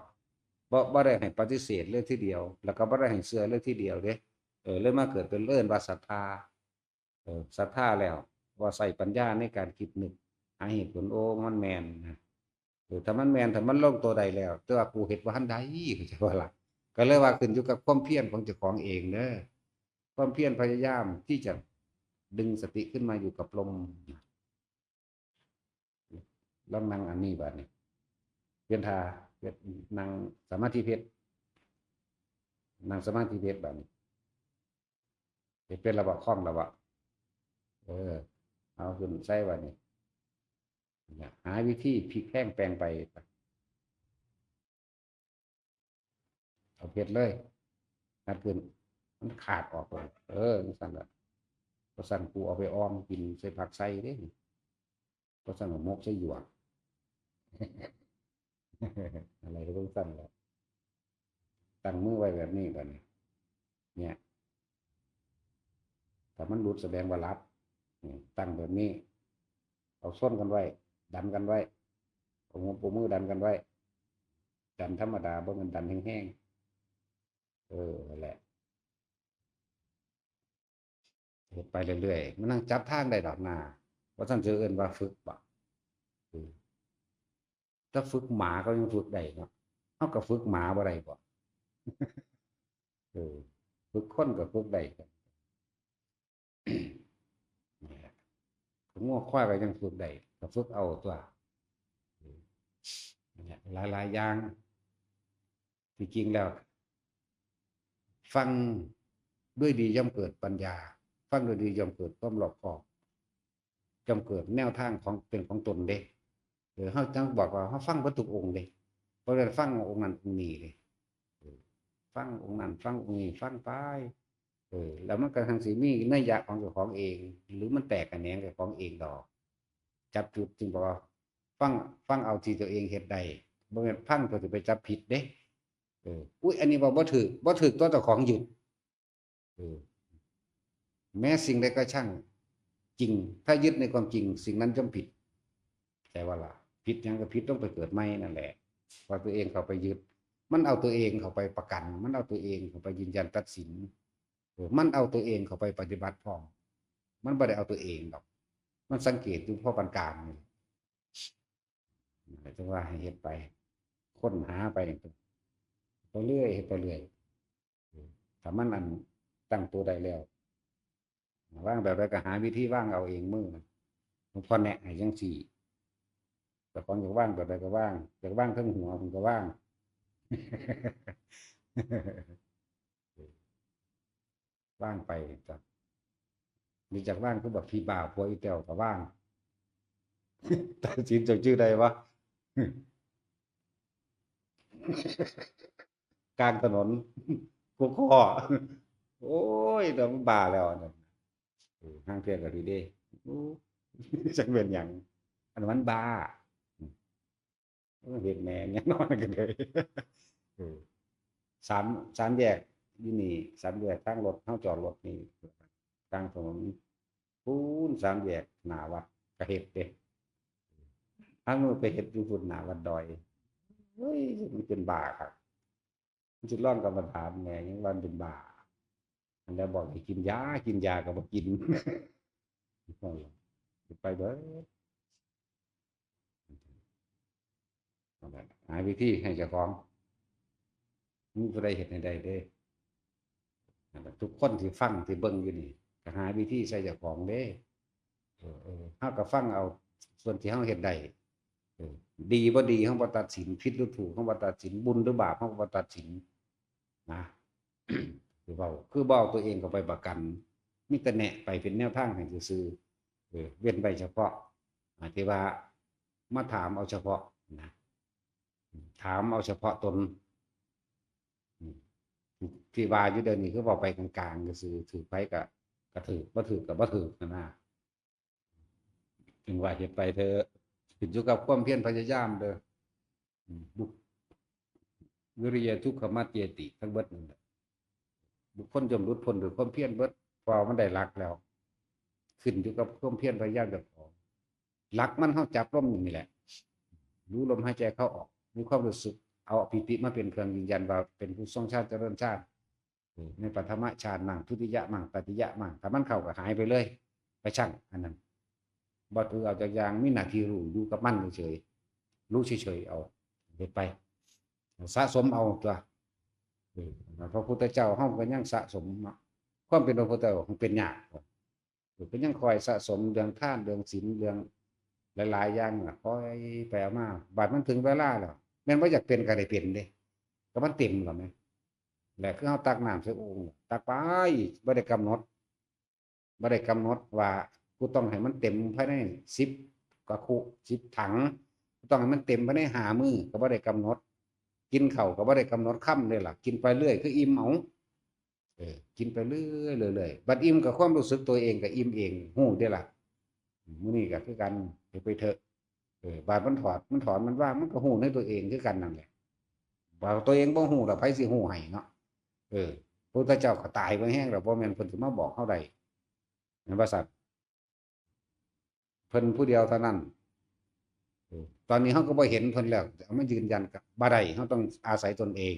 บ่ บ่ได้ให้ปฏิเสธเลยทีเดียว แล้วก็บ่ได้ให้เชื่อเลยทีเดียวเด้ เออ เลยมาเกิดเป็นเอิ้นว่าศรัทธา เออ ศรัทธาแล้ว ว่าใช้ปัญญาในการคิดนึก หาเหตุผล โอ้ มันแม่นนะ เออ ถ้ามันแม่น ถ้ามันลงตัวได้แล้ว แต่ว่ากูเฮ็ดบ่ทันได้ เข้าใจบ่ล่ะ ก็เลยว่าขึ้นอยู่กับความเพียรของเจ้าของเองเด้อ ความเพียรพยายามที่จะดึงสติขึ้นมาอยู่กับลม ลองนั่งอันนี้บัดนี้ เปลี่ยนท่า เปลี่ยน นั่งสมาธิเพชร นั่งสมาธิเพชรบัดนี้ เฮ็ดเป็นแล้วบ่ คล่องแล้วบ่ เออ เอาขึ้นใส่บัดนี้ หาวิธีพลิกแพลงแปลงไป เอาเฮ็ดเลย งัดขึ้น มันขาดออกเลย เออ จั่งซั้นล่ะ บ่ซั้นกูเอาไปอ่อมกินใส่ผักใส่เด้ บ่ซั้นก็หมกใส่หยวก อะไรก็จั่งซั้นล่ะ ตั้งมือไว้แบบนี้บัดนี้ เนี่ย ถ้ามันหลุดแสดงว่าหลับ นี่ ตั้งแบบนี้ เอาชนกันไว้ ดันกันไว้ เอาหัวปูมือดันกันไว้ ดันธรรมดา บ่แม่นดันแฮงๆ เออ นั่นแหละ เฮ็ดไปเรื่อยๆ มันนั่งจับทางได้ดอกนา ว่าซั่นสิเอิ้นว่าฝึกบ่ เออ ถ้าฝึกหมาก็ยังฝึกได้เนาะ เฮาก็ฝึกหมาบ่ได้บ่ เออ ฝึกคนก็ฝึกได้ นี่แหละ งัวควายก็ยังฝึกได้ ก็ฝึกเอาตัว เออ เนี่ย หลายๆ อย่าง ที่จริงแล้ว ฟังด้วยดีย่อมเกิดปัญญา ฟังด้วยดีย่อมเกิดความรอบคอบ ย่อมเกิดแนวทางของเป็นของตนเด้ เออ เฮาจั่งบอกว่าเฮาฟังเบิดทุกองค์เด้ บ่ได้ฟังองค์นั้นองค์นี้เด้ เออ ฟังองค์นั้น ฟังองค์นี้ ฟังไป เออ แล้วมันก็ทั้งสิมีนัยยะของเจ้าของเอง หรือมันแตกแขนงเจ้าของเองดอก จับจุดจึงบอกว่า ฟัง ฟังเอาที่ตัวเองเฮ็ดได้ บ่แม่นฟังเพื่อสิไปจับผิดเด้ เออ อุ๊ย อันนี้ว่าบ่ถืก บ่ถืกตัวเจ้าของยึด เออ แม้สิ่งใดก็ช่าง จริง ถ้ายึดในความจริง สิ่งนั้นย่อมผิด แต่ว่าล่ะ ผิดหยังก็ผิดต้องไปเกิดใหม่นั่นแหละ ว่าตัวเองเข้าไปยึด มันเอาตัวเองเข้าไปประกัน มันเอาตัวเองเข้าไปยืนยันตัดสิน เออ มันเอาตัวเองเข้าไปปฏิบัติพร้อม มันบ่ได้เอาตัวเองดอก มันสังเกตอยู่พอปานกลางนี่ จังว่าให้เฮ็ดไป ค้นหาไป ไปเรื่อย เฮ็ดไปเรื่อย ถ้ามันอันตั้งตัวได้แล้ว วางแบบใดก็หาวิธีวางเอาเองมือนะ หลวงพ่อแนะให้จังซี่ เจ้าของอยากวางแบบใดก็วาง อยากวางเทิงหัวผมก็วาง วางไปจ้ะ นี่จากวางคือแบบพี่บ่าวผัวอีแต๋วก็วาง ตัดสินเจ้าชื่อใดวะ กลางถนน กูข้อ โอ้ย เดี๋ยวมันบ้าแล้วอันนั้น เออ ห้างเทื่อก็ดีเด้ โอ้ จักเป็นหยัง อันนั้นมันบ้า เฮ็ดแหน่ ยังนอนกันเลย เออ สาม สามแยกอยู่นี่ สามแยกทางรถ เฮาจอดรถนี่ กลางถนน ปูนสามแยกหน้าวัดก็เฮ็ดเด้ ทางมือไปเฮ็ดอยู่พุ้นหน้าวัดดอย เฮ้ย มันเป็นบ้าครับ มันสิลองกรรมฐานแหน่ ยังว่ามันเป็นบ้า อันแล้วบอกให้กินยา กินยาก็บ่กิน ไปเบิด นั่นแหละ หาวิธีให้เจ้าของ มีผู้ใดเฮ็ดให้ได้เด้ นั่นแหละ ทุกคนที่ฟังที่เบิ่งอยู่นี่ ก็หาวิธีใส่เจ้าของเด้ เออ เออ เฮาก็ฟังเอาส่วนที่เฮาเฮ็ดได้ เออ ดีบ่ดีเฮาบ่ตัดสิน ผิดหรือถูกเฮาบ่ตัดสิน บุญหรือบาปเฮาก็บ่ตัดสิน นะ คือเว้า คือบ่เอาตัวเองเข้าไปประกัน มีแต่แนะไปเป็นแนวทางให้ซื่อๆ เออ เว้นไว้เฉพาะ อ่า ที่ว่ามาถามเอาเฉพาะนะ ถามเอาเฉพาะตน อืม ที่ว่าอยู่เดี๋ยวนี้คือเว้าไปกลางๆ ซื่อๆ ถืกไผก็ ก็ถืก บ่ถืกก็บ่ถืกนั่นนะ ถึงว่าเฮ็ดไปเถอะ ขึ้นอยู่กับความเพียรพยายามเด้อ อืม บุค วิริยะทุกขมัจเจติ ทั้งเบิดนั่นแหละ บุคคลย่อมหลุดพ้นด้วยความเพียรเบิด เพราะว่ามันได้หลักแล้ว ขึ้นอยู่กับความเพียรพยายามเจ้าของ หลักมันเฮาจับลมนี่แหละ รู้ลมหายใจเข้าออก มีความรู้สึก เอาปีติมาเป็นเครื่องยืนยันว่าเป็นผู้ทรงฌานเจริญฌาน เออ ในปฐมฌานะมั่ง ทุติยะมั่ง ตติยะมั่ง ถ้ามันเข้าก็หายไปเลย ไปชั่งอันนั้น บ่ถือเอาจักอย่าง มีหน้าที่รู้อยู่กับมันเฉยๆ รู้เฉยๆ เอา เฮ็ดไป สะสมเอาตัว เออ พระพุทธเจ้าเฮาก็ยังสะสมเนาะ ความเป็นพระพุทธเจ้ามันเป็นยาก เออ ก็ยังคอยสะสมเรื่องทาน เรื่องศีล เรื่องหลายๆ อย่างน่ะ คอยไปเอามา บัดมันถึงเวลาแล้ว แม่นบ่อยากเป็นก็ได้เป็นเด้ ก็มันเต็มแล้วแหม และคือเฮาตักน้ำใส่โอ่ง ตักไป บ่ได้กำหนด บ่ได้กำหนดว่ากูต้องให้มันเต็มภายในสิบกะคุ สิบถัง กูต้องให้มันเต็มภายในห้ามื้อ ก็บ่ได้กำหนด กินข้าวก็บ่ได้กำหนดคำเลยล่ะ กินไปเรื่อยคืออิ่มเอา เออ กินไปเรื่อยๆ เรื่อยๆ บัดอิ่มก็ความรู้สึกตัวเองก็อิ่มเอง ฮู้เด้ล่ะ มื้อนี้ก็คือกัน เฮ็ดไปเถอะ เออ บาดมันถอด มันถอน มันว่าง มันก็ฮู้ในตัวเองคือกันนั่นแหละ บาดตัวเองบ่ฮู้ล่ะ ไผสิฮู้ให้เนาะ เออ พระพุทธเจ้าก็ตายบ่แฮงแล้ว บ่แม่นเพิ่นสิมาบอกเฮาได้ แม่นบ่ซั่น เพิ่นผู้เดียวเท่านั้น เออ ตอนนี้เฮาก็บ่เห็นเพิ่นแล้ว เอามายืนยันก็บ่ได้ เฮาต้องอาศัยตนเอง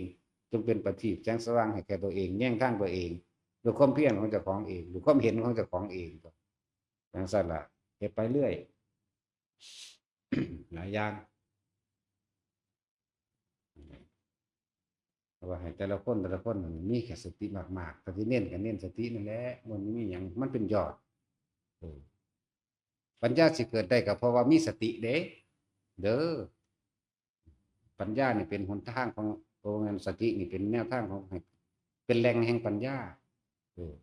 จงเป็นประทีปแสงสว่างให้แก่ตัวเอง แยงทางตัวเอง ด้วยความเพียรของเจ้าของเอง ด้วยความเห็นของเจ้าของเอง จั่งซั่นล่ะ เฮ็ดไปเรื่อย หลายอย่าง เพราะว่าให้แต่ละคน แต่ละคนมีแค่สติมากๆ ถ้าสิเน้นก็เน้นสตินั่นแหละ มันมีหยัง มันเป็นยอด เออ ปัญญาสิเกิดได้ก็เพราะว่ามีสติเด้ เด้อ ปัญญานี่เป็นหนทางของ โอ้ แม่น สตินี่เป็นแนวทางของ ให้ เป็นแหล่งแห่งปัญญา เออ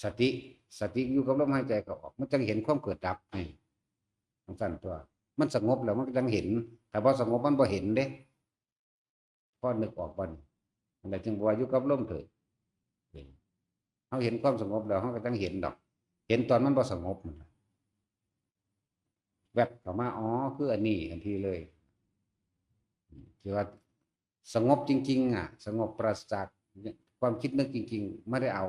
สติ สติอยู่กับลมหายใจเข้าออก มันจั่งเห็นความเกิดดับ นี่ จั่งซั่นตัว มันสงบแล้วมันก็จั่งเห็น ถ้าบ่สงบมันบ่เห็นเด้ พอนึกออกบ่นี่ อันใดจึงว่าอยู่กับลมเถอะ เออ ฮาเห็นความสงบแล้ว เฮาก็จั่งเห็นดอก เห็นตอนมันบ่สงบนั่นล่ะ แวบเข้ามา อ๋อ คืออันนี้ทันทีเลย ที่ว่าสงบจริงๆ อ่ะ สงบปราศจากความคิดนึกจริงๆ ไม่ได้เอา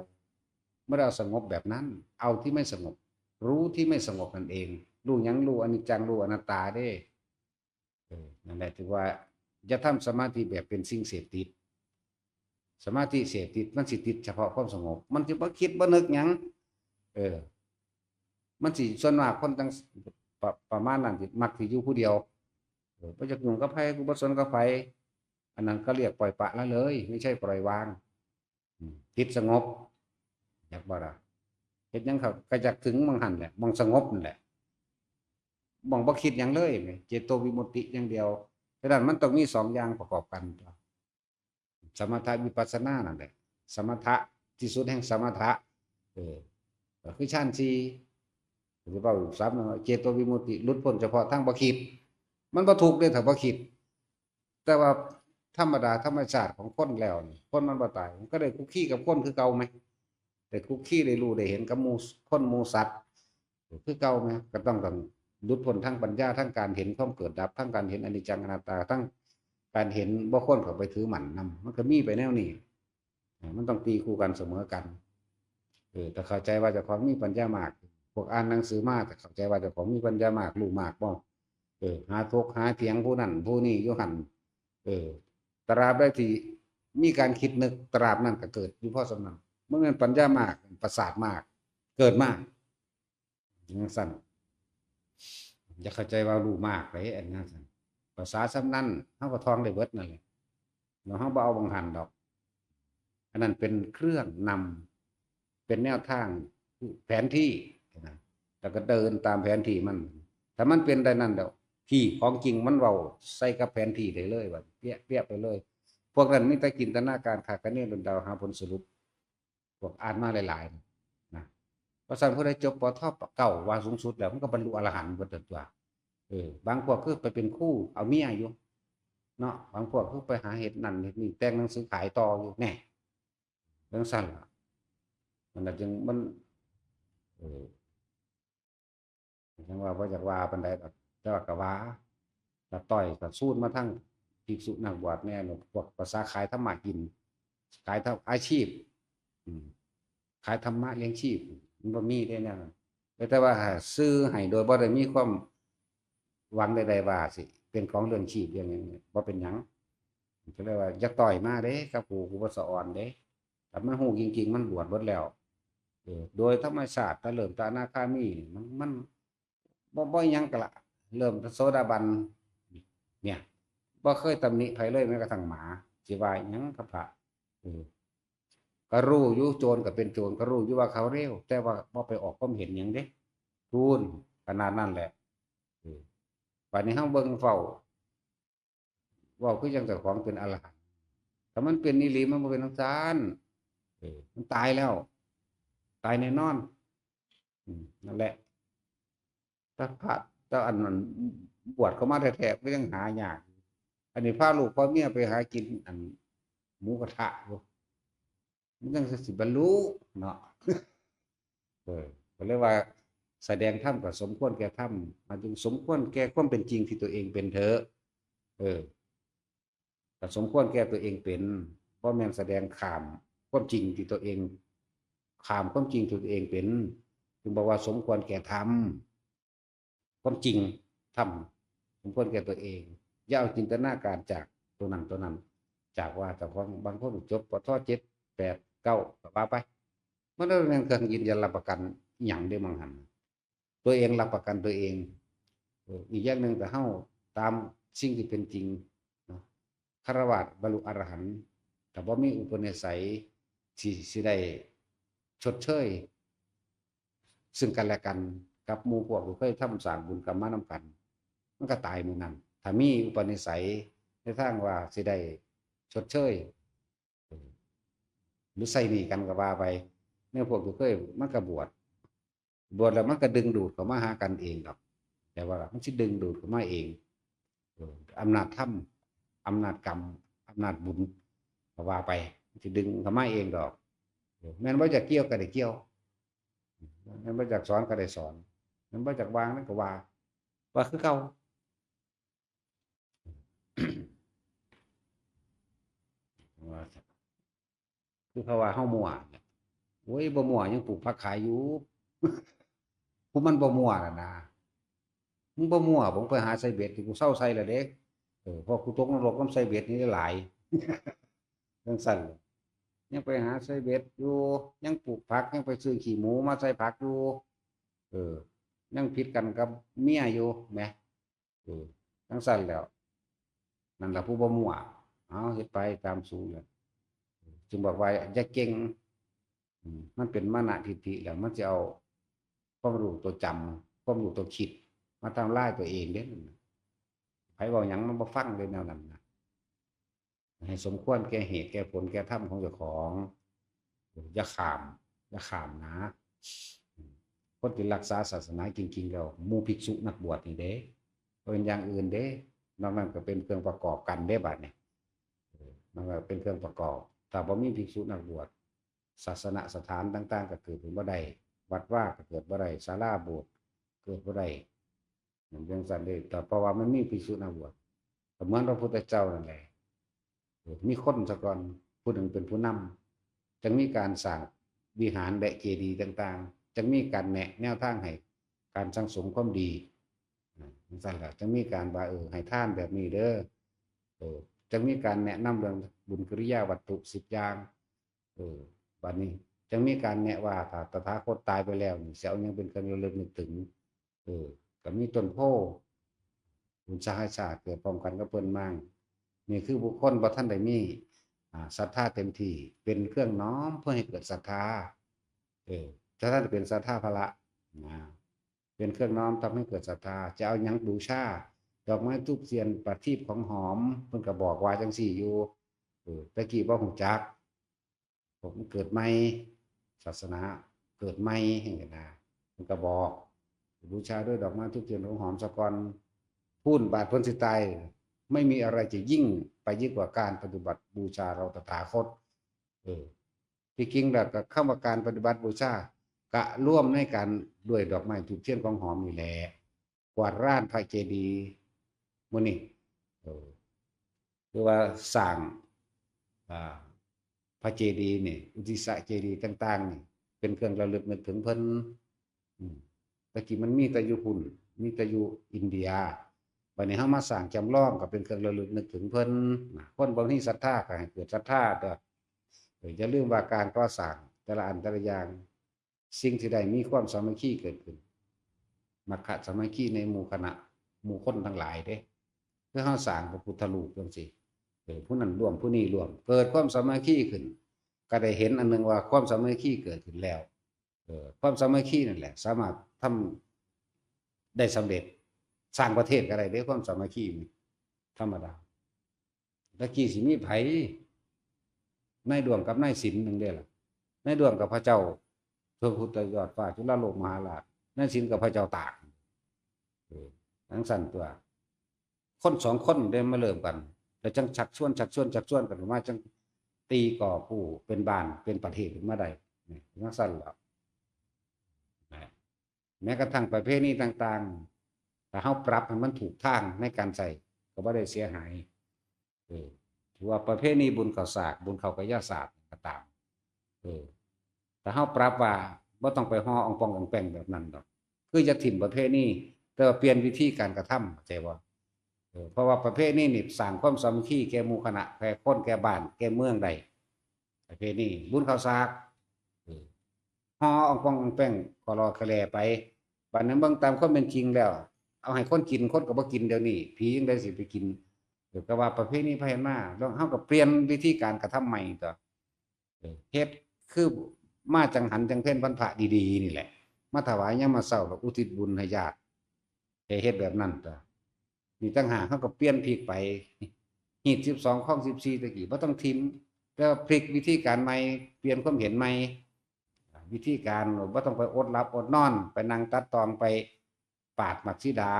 ไม่ได้เอาสงบแบบนั้น เอาที่ไม่สงบ รู้ที่ไม่สงบนั่นเอง รู้หยัง รู้อนิจจัง รู้อนัตตาเด้ เออ นั่นแหละ ถือว่าอย่าทำสมาธิแบบเป็นสิ่งเสพติด สมาธิเสพติดมันสิติดเฉพาะความสงบ มันสิบ่คิดบ่นึกหยัง เออ มันสิส่วนมากคนจั่งประ ประมาณนั้นสิ มักสิอยู่ผู้เดียว เออ บ่อยากยุ่งกับไผ กูบ่สนกับไผ อันนั้นก็เรียกปล่อยปละละเลย ไม่ใช่ปล่อยวาง อืม ติดสงบ อยากบ่ล่ะ เฮ็ดหยังเขาก็อยากถึงหม่องหั่นแหละ หม่องสงบนั่นแหละ หม่องบ่คิดหยังเลย เจโตวิมุตติอย่างเดียว ฉะนั้นมันต้องมีสองอย่างประกอบกัน สมถะวิปัสสนานั่นแหละ สมถะที่สุดแห่งสมถะ เออ ก็คือฌานสี่ หรือว่าสาม เจโตวิมุตติ หลุดพ้นเฉพาะทางบ่คิด มันบ่ทุกข์เด้ถ้าบ่คิด แต่ว่าธรรมดาธรรมชาติของคนแล้วนี่ คนมันบ่ตาย มันก็ได้คุกคีกับคนคือเก่าไหม ได้คุกคีได้รู้ได้เห็นกับหมู่คนหมู่สัตว์ คือเก่าไหม ก็ต้อง ต้องหลุดพ้นทางปัญญา ทางการเห็นความเกิดดับ ทางการเห็นอนิจจังอนัตตา ทางการเห็นบ่ควรเข้าไปถือมั่นนำ มันก็มีไปแนวนี้ อ่า มันต้องตีคู่กันเสมอกัน เออ ถ้าเข้าใจว่าเจ้าของมีปัญญามาก พวกอ่านหนังสือมา ถ้าเข้าใจว่าเจ้าของมีปัญญามาก รู้มากบ่ เออ หาถกหาเถียงผู้นั้นผู้นี้อยู่หั่น เออ ตราบใดที่มีการคิดนึก ตราบนั้นก็เกิดอยู่พอส่ำนั้น มันเป็นปัญญามาก ประสาทมาก เกิดมาก จั่งซั่น อย่าเข้าใจว่ารู้มากเลย อันนั้นซั่น ภาษาส่ำนั้น เฮาก็ท่องได้เบิดนั่นแหละ แล้วเฮาบ่เอาหม่องหั่นดอก อันนั้นเป็นเครื่องนำ เป็นแนวทาง แผนที่นะ แล้วก็เดินตามแผนที่มัน ถ้ามันเป็นได้นั่นแล้ว ที่ของจริงมันเว้าใส่กับแผนที่ได้เลย ว่าเปี้ยะๆ ไปเลย พวกนั้นมีแต่จินตนาการคาดคะเน ดนเดาหาผลสรุป พวกอ่านมาหลายๆ นะ เพราะฉะนั้นผู้ใดจบ ป.ท. เก้า ว่าสูงสุดแล้ว มันก็บรรลุอรหันต์เบิดตัว เออ บางพวกคือไปเป็นครู เอาเมียอยู่ เนาะ บางพวกคือไปหาเฮ็ดนั่นเฮ็ดนี่ แต่งหนังสือขายต่ออยู่ แน่ จั่งซั่นล่ะ มันน่ะจึง มัน เออ จั่งว่าบ่อยากว่าปานใดดอก แต่ว่าก็ว่า ก็ต้อยก็ซูนมาทางภิกษุนักบวชแน่ พวกภาษาขายธรรมะกิน ขายทำอาชีพ อืม ขายธรรมะเลี้ยงชีพ มันบ่มีเด้แนวนั้น แต่ว่าซื้อให้โดยบ่ได้มีความหวังใดๆ ว่าสิเป็นของเลี้ยงชีพเลี้ยงหยังเนี่ย บ่เป็นหยัง ก็เลยว่าอย่าต้อยมาเด้ กับกู กูบ่สะออนเด้ ถ้ามันฮู้จริงๆ มันบวชเบิดแล้ว เออ โดยธรรมชาติ ถ้าเริ่มแต่อนาคามีนี่ มัน มัน บ่ บ่หยังก็ละ เริ่มโสดาบัน เนี่ย บ่เคยตำหนิไผเลย แม้กระทั่งหมา สิว่าหยังกับพระ เออ ก็รู้อยู่ โจรก็เป็นโจร ก็รู้อยู่ว่าเขาเลว แต่ว่าบ่ไปออกความเห็นหยังเด้ พู้น ขนาดนั้นแหละ เออ บัดนี้เฮาเบิ่งเฝ้า เว้าคือจั่งเจ้าของเป็นอรหันต์ ถ้ามันเป็นอีหลี มันบ่เป็นจั่งซั้น เออ มันตายแล้ว ตายแน่นอน อืม นั่นแหละ แต่พระ แต่อันนั้นบวชเข้ามาแท้ๆ ก็ยังหายาก อันนี้พาลูกพาเมียไปหากินอันหมูกระทะอยู่ มันจั่งสิบรรลุเนาะ เออ ก็เลยว่าแสดงธรรมก็สมควรแก่ธรรม หมายถึงสมควรแก่ความเป็นจริงที่ตัวเองเป็นเถอะ เออ ก็สมควรแก่ตัวเองเป็น บ่แม่นแสดงข้ามความจริงที่ตัวเอง ข้ามความจริงที่ตัวเองเป็น จึงบอกว่าสมควรแก่ธรรม ความจริง ธรรม สมควรแก่ตัวเอง อย่าเอาจินตนาการจากตัวนั้นตัวนั้น จากว่าเจ้าของ บางคนจบ ป.ท. เจ็ด แปด เก้า ก็ว่าไป มันบ่แม่นเครื่องยืนยันรับประกันอิหยังเด้ บางหั้น ตัวเองรับประกันตัวเอง เออ อีกอย่างหนึ่งก็เฮาตามสิ่งที่เป็นจริงเนาะ ฆราวาสบรรลุอรหันต์ ถ้าบ่มีอุปนิสัยที่สิได้ชดเชยซึ่งกันและกัน กับหมู่พวกที่เคยทำสร้างบุญกรรมมานำกัน มันก็ตายมื้อนั้น ถ้ามีอุปนิสัยในทางว่าสิได้ชดเชย หรือใช้หนี้กันก็ว่าไป ในพวกที่เคย มันก็บวช บวชแล้วมันก็ดึงดูดเข้ามาหากันเองดอก แต่ว่ามันสิดึงดูดเข้ามาเอง เออ อำนาจธรรม อำนาจกรรม อำนาจบุญ ก็ว่าไป มันสิดึงเข้ามาเองดอก แม่นบ่อยากเกี่ยวก็ได้เกี่ยว แม่นบ่อยากสอนก็ได้สอน แม่นบ่อยากวางนั่นก็วาง ว่าคือเก่า ว่า คือเขาว่าเฮามั่ว โอ้ย บ่มั่วยังปลูกผักขายอยู่ ผู้มันบ่มั่วน่ะนะ มึงบ่มั่ว ผมไปหาใส่เบ็ดที่กูเซาใส่แล้วเด้ เออ เพราะกูตกนรกนำใส่เบ็ดนี่หลาย จังซั่น ยังไปหาใส่เบ็ดอยู่ ยังปลูกผัก ยังไปซื้อขี้หมูมาใส่ผักอยู่ เออ ยังผิดกันกับเมียอยู่แหม เออ จังซั่นแล้ว นั่นล่ะผู้บ่มั่ว เอาเฮ็ดไปตามสูงเลย จึงบอกว่าอย่าเก่ง อืม มันเป็นมานะทิฏฐิแล้ว มันจะเอาความรู้ตัวจำ ความรู้ตัวคิด มาทำลายตัวเองเด้ ไผเว้าหยังมันบ่ฟังเลยแนวนั้นนะ ให้สมควรแก่เหตุแก่ผลแก่ธรรมของเจ้าของ อย่าข้าม อย่าข้ามนะ คนที่รักษาศาสนาจริงๆแล้ว หมู่ภิกษุนักบวชนี่เด้ บ่เป็นอย่างอื่นเด้ นอกนั้นก็เป็นเครื่องประกอบกันเด้บัดนี้ เออ มันก็เป็นเครื่องประกอบ ถ้าบ่มีภิกษุนักบวช ศาสนสถานต่างๆ ก็เกิดขึ้นบ่ได้ วัดวาก็เกิดบ่ได้ ศาลาโบสถ์เกิดบ่ได้ มันจังซั่นเด้ แต่เพราะว่ามันมีภิกษุนักบวช ก็เหมือนพระพุทธเจ้านั่นแหละ เออ มีคนซะก่อน ผู้หนึ่งเป็นผู้นำ จังมีการสร้างวิหารและเจดีย์ต่างๆ จังมีการแนะแนวทางให้การสั่งสมความดี อ่า จังซั่นล่ะ จังมีการว่า เออ ให้ทานแบบนี้เด้อ เออ จังมีการแนะนำเรื่องบุญกิริยาวัตถุสิบอย่าง เออ บัดนี้จังมีการแนะว่า ถ้าตถาคตตายไปแล้วนี่ สิเอาหยังเป็นเครื่องระลึกนึกถึง เออ ก็มีต้นโพธิ์ บุญสหายชาติเกิดพร้อมกันกับเพิ่นมา นี่คือบุคคลบ่ทันได้มี อ่า ศรัทธาเต็มที่ เป็นเครื่องน้อมเพื่อให้เกิดศรัทธา เออ ถ้าท่านเป็นศรัทธาพละนะ เป็นเครื่องน้อมทำให้เกิดศรัทธา จะเอาหยังบูชา ดอกไม้ธูปเทียน ประทีปของหอม เพิ่นก็บอกว่าจังซี่อยู่ เออ แต่กี้บ่ฮู้จัก ผมเกิดใหม่ ศาสนาเกิดใหม่ จังซี้นะ เพิ่นก็บอก บูชาด้วยดอกไม้ธูปเทียนของหอมซะก่อน พู้นบาดเพิ่นสิตาย ไม่มีอะไรจะยิ่งไปยิ่งกว่าการปฏิบัติบูชาเราตถาคต เออ ที่จริงแล้วก็คำว่าการปฏิบัติบูชา กะรวมในการด้วยดอกไม้ธูปเทียนของหอมนี่แหละ กวาดลานพระเจดีย์มื้อนี้ เออ หรือว่าสร้าง อ่า พระเจดีย์นี่ อุทิศเจดีย์ต่างๆ นี่ เป็นเครื่องระลึกนึกถึงเพิ่น อืม แต่กี้มันมีแต่อยู่พุ้น มีแต่อยู่อินเดีย บัดนี้เฮามาสร้างจำลองก็เป็นเครื่องระลึกนึกถึงเพิ่นนะ คนบ่มีศรัทธาก็ให้เกิดศรัทธาเด้อ เออ อย่าลืมว่าการก่อสร้างแต่ละอันแต่ละอย่าง สิ่งที่ได้มีความสามัคคีเกิดขึ้น มัคคะสามัคคีในหมู่คณะ หมู่คนทั้งหลายเด้ คือเฮาสร้างพระพุทธรูปจังซี่ เออ ผู้นั้นร่วม ผู้นี้ร่วม เกิดความสามัคคีขึ้น ก็ได้เห็นอันหนึ่งว่าความสามัคคีเกิดขึ้นแล้ว เออ ความสามัคคีนั่นแหละ สามารถทำได้สำเร็จ สร้างประเทศก็ได้เด้ ความสามัคคีนี่ ธรรมดา ตะกี้สิมีไผ นายหลวงกับนายสินหนึ่งเด้ล่ะ นายหลวงกับพระเจ้า พระพุทธยอดฟ้าจุฬาโลกมหาราช นายสินกับพระเจ้าตาก เออ จังซั่นตัว คนสองคนได้มาเริ่มกัน แล้วจังชักชวน ชักชวน ชักชวนกันมา จังตีก่อผู้เป็นบ้าน เป็นประเทศขึ้นมาได้ นี่ จังซั่นล่ะ นะ แม้กระทั่งประเพณีต่างๆ ถ้าเฮาปรับให้มันถูกทางในการใช้ ก็บ่ได้เสียหาย เออ ถือว่าประเพณีบุญข้าวสาก บุญข้าวกะยาศาสตร์ก็ตาม เออ ถ้าเฮาปรับว่าบ่ต้องไปห่ออ่องป่องอ่องแป่งแบบนั้นดอก คืออย่าถิ่มประเพณี แต่ว่าเปลี่ยนวิธีการกระทำ เข้าใจบ่ เออ เพราะว่าประเพณีนี่สร้างความสามัคคีแก่หมู่คณะ แก่คน แก่บ้าน แก่เมืองได้ ประเพณีบุญข้าวสาก เออ ห่ออ่องป่องอ่องแป่ง คอลอแคลไป บัดนั้นเบิ่งตามความเป็นจริงแล้ว เอาให้คนกิน คนก็บ่กินเดี๋ยวนี้ ผีจั่งใดสิไปกิน เออ ก็ว่าประเพณีไผมา แล้วเฮาก็เปลี่ยนวิธีการกระทำใหม่ตั๊ว เออ เฮ็ดคือมาจังหันจังเพ็ญวันพระดีๆ นี่แหละ มาถวายยามมื้อเช้า แล้วอุทิศบุญให้ญาติ ให้เฮ็ดแบบนั้นตั๊ว นี่ต่างหาก เฮาก็เปลี่ยนพลิกไป ฮีตสิบสอง คองสิบสี่ ตะกี้บ่ต้องถิ่ม แต่ว่าพลิกวิธีการใหม่ เปลี่ยนความเห็นใหม่ วิธีการบ่ต้องไปอดหลับอดนอน ไปนั่งตัดตอง ไปปาดหมากสีดา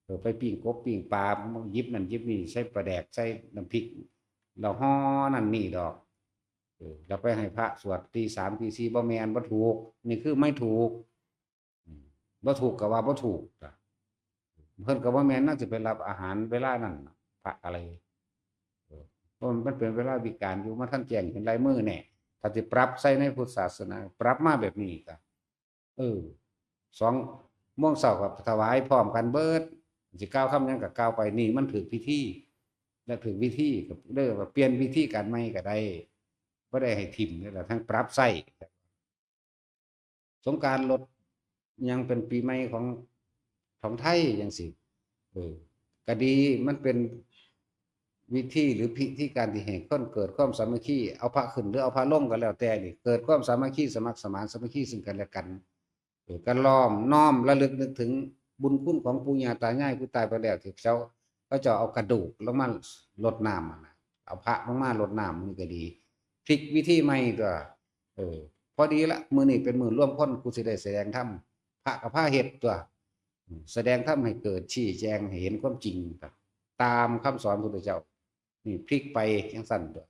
เออ ไปปิ้งกบปิ้งปลา หยิบนั่นหยิบนี่ ใส่ปลาแดก ใส่น้ำพริก แล้วห่อนั่นนี่ดอก ออ แล้วไปให้พระสวดตีสามตีสี่ บ่แม่น บ่ถูก นี่คือไม่ถูก อืม บ่ถูกก็ว่าบ่ถูก เพิ่นก็บ่แม่นน่าจะไปรับอาหารเวลานั้นน่ะ พระอะไร เออ เพราะมันเป็นเวลาวิกาลอยู่ มาทันแจ้งเห็นลายมือแน่ ถ้าสิปรับใส่ในพุทธศาสนา ปรับมาแบบนี้ก็ เออ สองโมงเช้าก็ถวายพร้อมกันเบิด สิกล่าวคำหยังก็กล่าวไป นี่มันถืกพิธี และถืกวิธี ก็เลยว่าเปลี่ยนวิธีการใหม่ก็ได้ บ่ได้ให้ถิ่มเด้ล่ะ ทั้งปรับใช้ สงกรานต์ลด ยังเป็นปีใหม่ของ ของไทยจังซี้ เออ ก็ดี มันเป็นวิธีหรือพิธีการที่ให้คนเกิดความสามัคคี เอาพระขึ้นหรือเอาพระลงก็แล้วแต่นี่ เกิดความสามัคคี สมัครสมานสามัคคีซึ่งกันและกัน เออ ก็ล้อมน้อมระลึกนึกถึงบุญคุณของปู่ย่าตายายผู้ตายไปแล้ว ที่เขา เขาเจ้าเอากระดูกลงมารดน้ำอะนะ เอาพระลงมารดน้ำ มันก็ดี พลิกวิธีใหม่ตัว เออ พอดีละ มื้อนี้เป็นมื้อรวมคน กูสิได้แสดงธรรม พระก็พาเฮ็ดตัว อืม แสดงธรรมให้เกิด ชี้แจงให้เห็นความจริงครับ ตามคำสอนพุทธเจ้า นี่พลิกไปจังซั่นตัว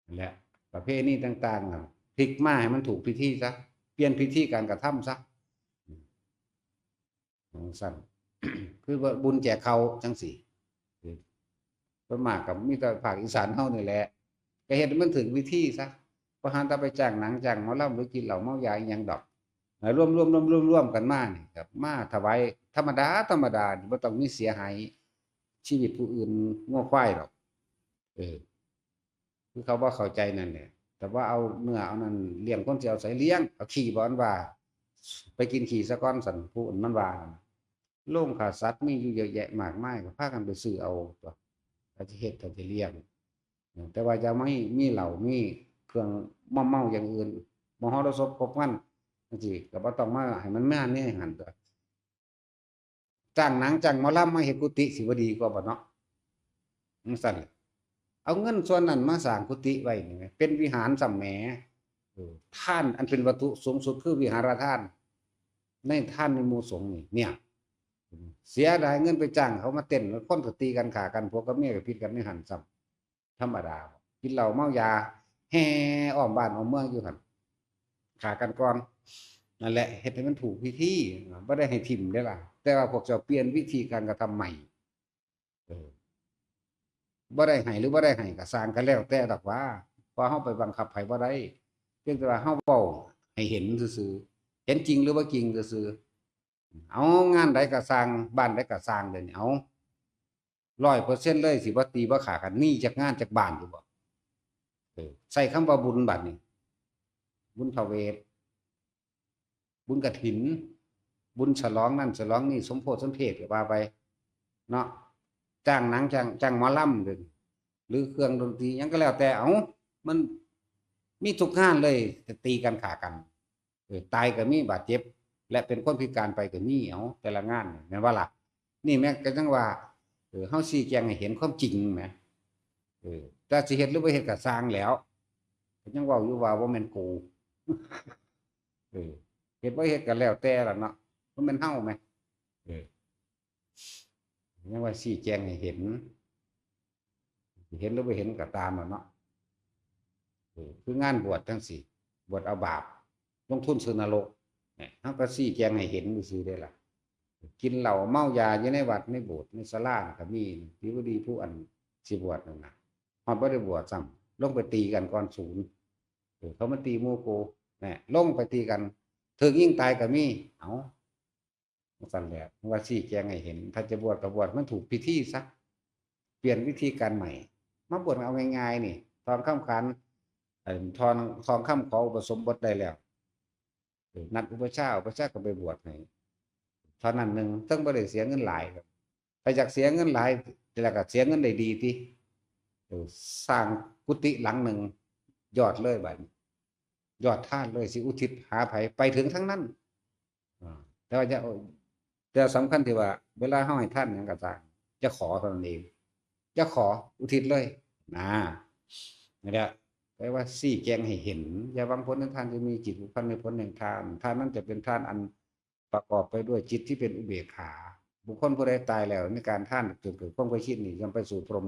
นั่นแหละ ประเพณีต่างๆน่ะ พลิกมาให้มันถูกพิธีซะ เปลี่ยนพิธีการกระทำซะ อืม จังซั่น คือว่าบุญแจกข้าวจังซี้ เออ ส่วนมากก็มีแต่ภาคอีสานเฮานี่แหละ ก็เฮ็ดให้มันถูกวิธีซะ บ่หันแต่ไปจ้างหนังจ้างหมอลำ หรือกินเหล้าเมายาอิหยังดอก ให้รวมๆ รวมๆ รวมๆ กันมานี่ครับ มาถวายธรรมดา ธรรมดา บ่ต้องมีเสียหายชีวิตผู้อื่น งัวควายดอก เออ คือเขาบ่เข้าใจนั่นแหละ แต่ว่าเอาเนื้อเอานั่นเลี้ยง คนสิเอาไสเลี้ยง เอาขี้บ่ อันว่า ไปกินขี้ซะก่อน ซั่น ผู้อื่นมันว่า โรงฆ่าสัตว์มีอยู่เยอะแยะมากมาย ก็พากันไปซื้อเอาตัว ถ้าสิเฮ็ด ถ้าสิเลี้ยง แต่ว่าอย่ามามีเหล้า มีเครื่องมอมเมาอย่างอื่น มหรสพครบงานจังซี้ ก็บ่ต้องมาให้มันมาในหั่นตัว จ้างหนังจ้างหมอลำมาเฮ็ดกุฏิสิบ่ดีกว่าบ่เนาะ จังซั่นล่ะ เอาเงินส่วนนั้นมาสร้างกุฏิไว้นี่แหม เป็นวิหารซ้ำแหม เออ ทานอันเป็นวัตถุสูงสุดคือวิหารทาน ในทานในหมู่สงฆ์นี่ เนี่ย เสียดายเงินไปจ้างเขามาเต้น คนก็ตีกันฆ่ากัน ผัวกับเมียก็ผิดกันในหั่นซ้ำ ธรรมดา กินเหล้าเมายา แห่อ้อมบ้านอ้อมเมืองอยู่หั่น ฆ่ากันก่อน นั่นแหละ เฮ็ดให้มันถูกพิธี บ่ได้ให้ถิ่มเด้ล่ะ แต่ว่าพวกเจ้าเปลี่ยนวิธีการกระทำใหม่ เออ บ่ได้ให้หรือบ่ได้ให้ก็ซ่าง ก็แล้วแต่ดอกว่า เพราะเฮาไปบังคับไผบ่ได้ เพียงแต่ว่าเฮาเว้าให้เห็นซื่อๆ เห็นจริงหรือบ่จริงซื่อๆ เอา งานใดก็ซ่าง บ้านใดก็ซ่าง เดี๋ยวนี้ เอา ร้อยเปอร์เซ็นต์ เลย สิบ่ตีบ่ฆ่ากัน มีจักงานจักบ้านอยู่บ่ เออ ใช้คำว่าบุญบัดนี้ บุญทเวท บุญกฐิน บุญฉลองนั่นฉลองนี่ สมโพธิสมเพชก็ว่าไป เนาะ จ้างหนัง จ้าง จ้างหมอลำ หรือ หรือเครื่องดนตรีหยังก็แล้วแต่ เอ้า มันมีทุกงานเลย จะตีกันฆ่ากัน เออ ตายก็มี บาดเจ็บ และเป็นคนพิการไปก็มี เอ้า แต่ละงาน แม่นบ่ล่ะ นี่แม่นก็จั่งว่า เออ เฮาชี้แจงให้เห็นความจริงแหม เออ แต่สิเฮ็ดหรือบ่เฮ็ดก็ซ่างแหล้ว ก็ยังเว้าอยู่ว่าบ่แม่นกู เออ เฮ็ดบ่เฮ็ดก็แล้วแต่ล่ะเนาะ บ่แม่นเฮาแหม เออ ยังว่าชี้แจงให้เห็น เห็นหรือบ่เห็นก็ตามล่ะเนาะ เออ คืองานบวชจั่งซี้ บวชเอาบาป ลงทุนซื้อนรก เนี่ย เฮาก็ชี้แจงให้เห็นซื่อๆ เด้ล่ะ กินเหล้าเมายาอยู่ในวัดในโบสถ์ในศาลาน่ะก็มี ที่บ่ดีผู้อันสิบวชนั่นน่ะ ฮอดบ่ได้บวชซ้ำ ลงไปตีกันก่อนศูนย์ เออ เขามาตีหมู่กู แหม ลงไปตีกัน ถูกยิงตายก็มี เอ้า จั่งซั่นแหละ ว่าชี้แจงให้เห็น ถ้าจะบวชก็บวชมันถูกพิธีซะ เปลี่ยนวิธีการใหม่ มาบวชเอาง่ายๆ นี่ ทองคำขัน เอิ่ม ทอง ทองคำขออุปสมบทได้แล้ว เออ นัดอุปัชฌาย์ อุปัชฌาย์ก็ไปบวชให้ เท่านั้นหนึ่ง เทิงบ่ได้เสียเงินหลายครับ ถ้าอยากเสียเงินหลาย แล้วก็เสียเงินได้ดีติ เออ สร้างกุฏิหลังหนึ่ง ยอดเลยบัดนี้ ยอดทานเลย สิอุทิศหาไผ ไปถึงทั้งนั้น อ่า แต่ว่าจะ แต่สำคัญที่ว่า เวลาเฮาให้ทานหยังก็ตาม จะขอเท่านั้นเอง จะขออุทิศเลย นะ นั่นแหละ แปลว่าชี้แจงให้เห็น อย่าหวังผลแห่งทาน จะมีจิตผูกพันในผลแห่งทาน ทานนั้นจะเป็นทานอันประกอบไปด้วยจิตที่เป็นอุเบกขา บุคคลผู้ใดตายแล้ว ในการทานจนเกิดความเคยชินนี่ ย่อมไปสู่พรห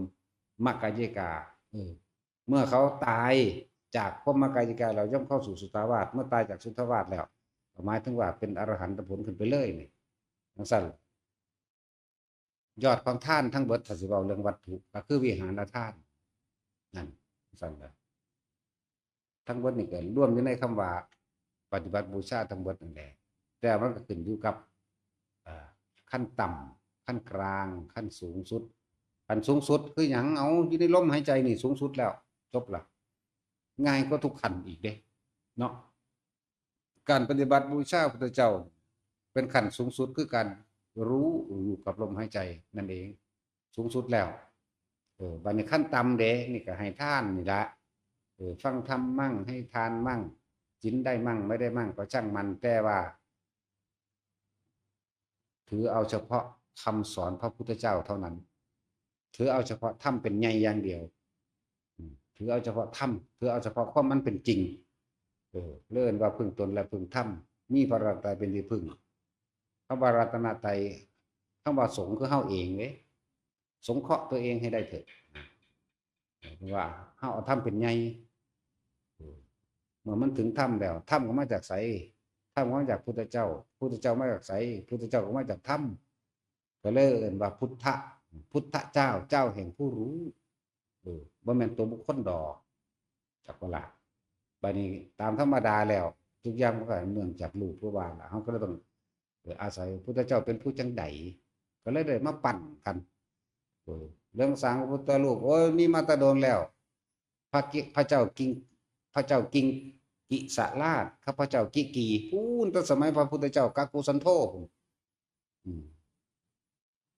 มกายิกา เออ เมื่อเขาตาย จากพรหมกายิกาแล้วย่อมเข้าสู่สุทธาวาส เมื่อตายจากสุทธาวาสแล้ว ก็หมายถึงว่าเป็นอรหันตผลขึ้นไปเลยนี่ จั่งซั้น ยอดของทานทั้งเบิด ถ้าสิเว้าเรื่องวัตถุ ก็คือวิหารทาน นั่น จั่งซั้นล่ะ ทั้งเบิดนี่ก็รวมอยู่ในคำว่าปฏิบัติบูชาทั้งเบิดนั่นแหละ แต่มันก็ขึ้นอยู่กับ เอ่อ ขั้นต่ำ ขั้นกลาง ขั้นสูงสุด ขั้นสูงสุดคือหยัง เอา อยู่ในลมหายใจนี่สูงสุดแล้ว จบละ ง่ายกว่าทุกขั้นอีกเด้ เนาะ การปฏิบัติบูชาพระพุทธเจ้า เป็นขั้นสูงสุดคือการรู้อยู่กับลมหายใจนั่นเอง สูงสุดแล้ว เออ บัดนี้ขั้นต่ำเด้ นี่ก็ให้ทานนี่ละ เออ ฟังธรรมมั่ง ให้ทานมั่ง ศีลได้มั่ง ไม่ได้มั่ง ก็ช่างมัน แต่ว่า ถือเอาเฉพาะคำสอนพระพุทธเจ้าเท่านั้น ถือเอาเฉพาะธรรมเป็นใหญ่อย่างเดียว อืม ถือเอาเฉพาะธรรม ถือเอาเฉพาะความมันเป็นจริง เออ เรียกว่าพึ่งตนและพึ่งธรรม มีพระรัตนตรัยเป็นที่พึ่ง คำว่ารัตนตรัย คำว่าสงฆ์คือเฮาเองเด้ สงเคราะห์ตัวเองให้ได้เถอะ เพราะว่าเฮาเอาธรรมเป็นใหญ่ เมื่อมันถึงธรรมแล้ว ธรรมก็มาจากไส ธรรมก็มาจากพุทธเจ้า พุทธเจ้ามาจากไส พุทธเจ้าก็มาจากธรรม ก็เลยเอิ้นว่าพุทธะ พุทธเจ้า เจ้าแห่งผู้รู้ เออ บ่แม่นตัวบุคคลดอก จักบ่ล่ะ บัดนี้ตามธรรมดาแล้ว ทุกอย่างมันก็เนื่องจากรูปคือว่าล่ะ เฮาก็เลยต้อง เออ อาศัยพุทธเจ้าเป็นผู้จั่งใด ก็เลยได้มาปั้นกัน เออ เรื่องสร้างพระพุทธรูป โอ้ย มีมาแต่โดนแล้ว พระกิ พระเจ้ากิง พระเจ้ากิงกิสราช กับพระเจ้ากิกี พู้นแต่สมัยพระพุทธเจ้ากักกุสันโธพู้น อืม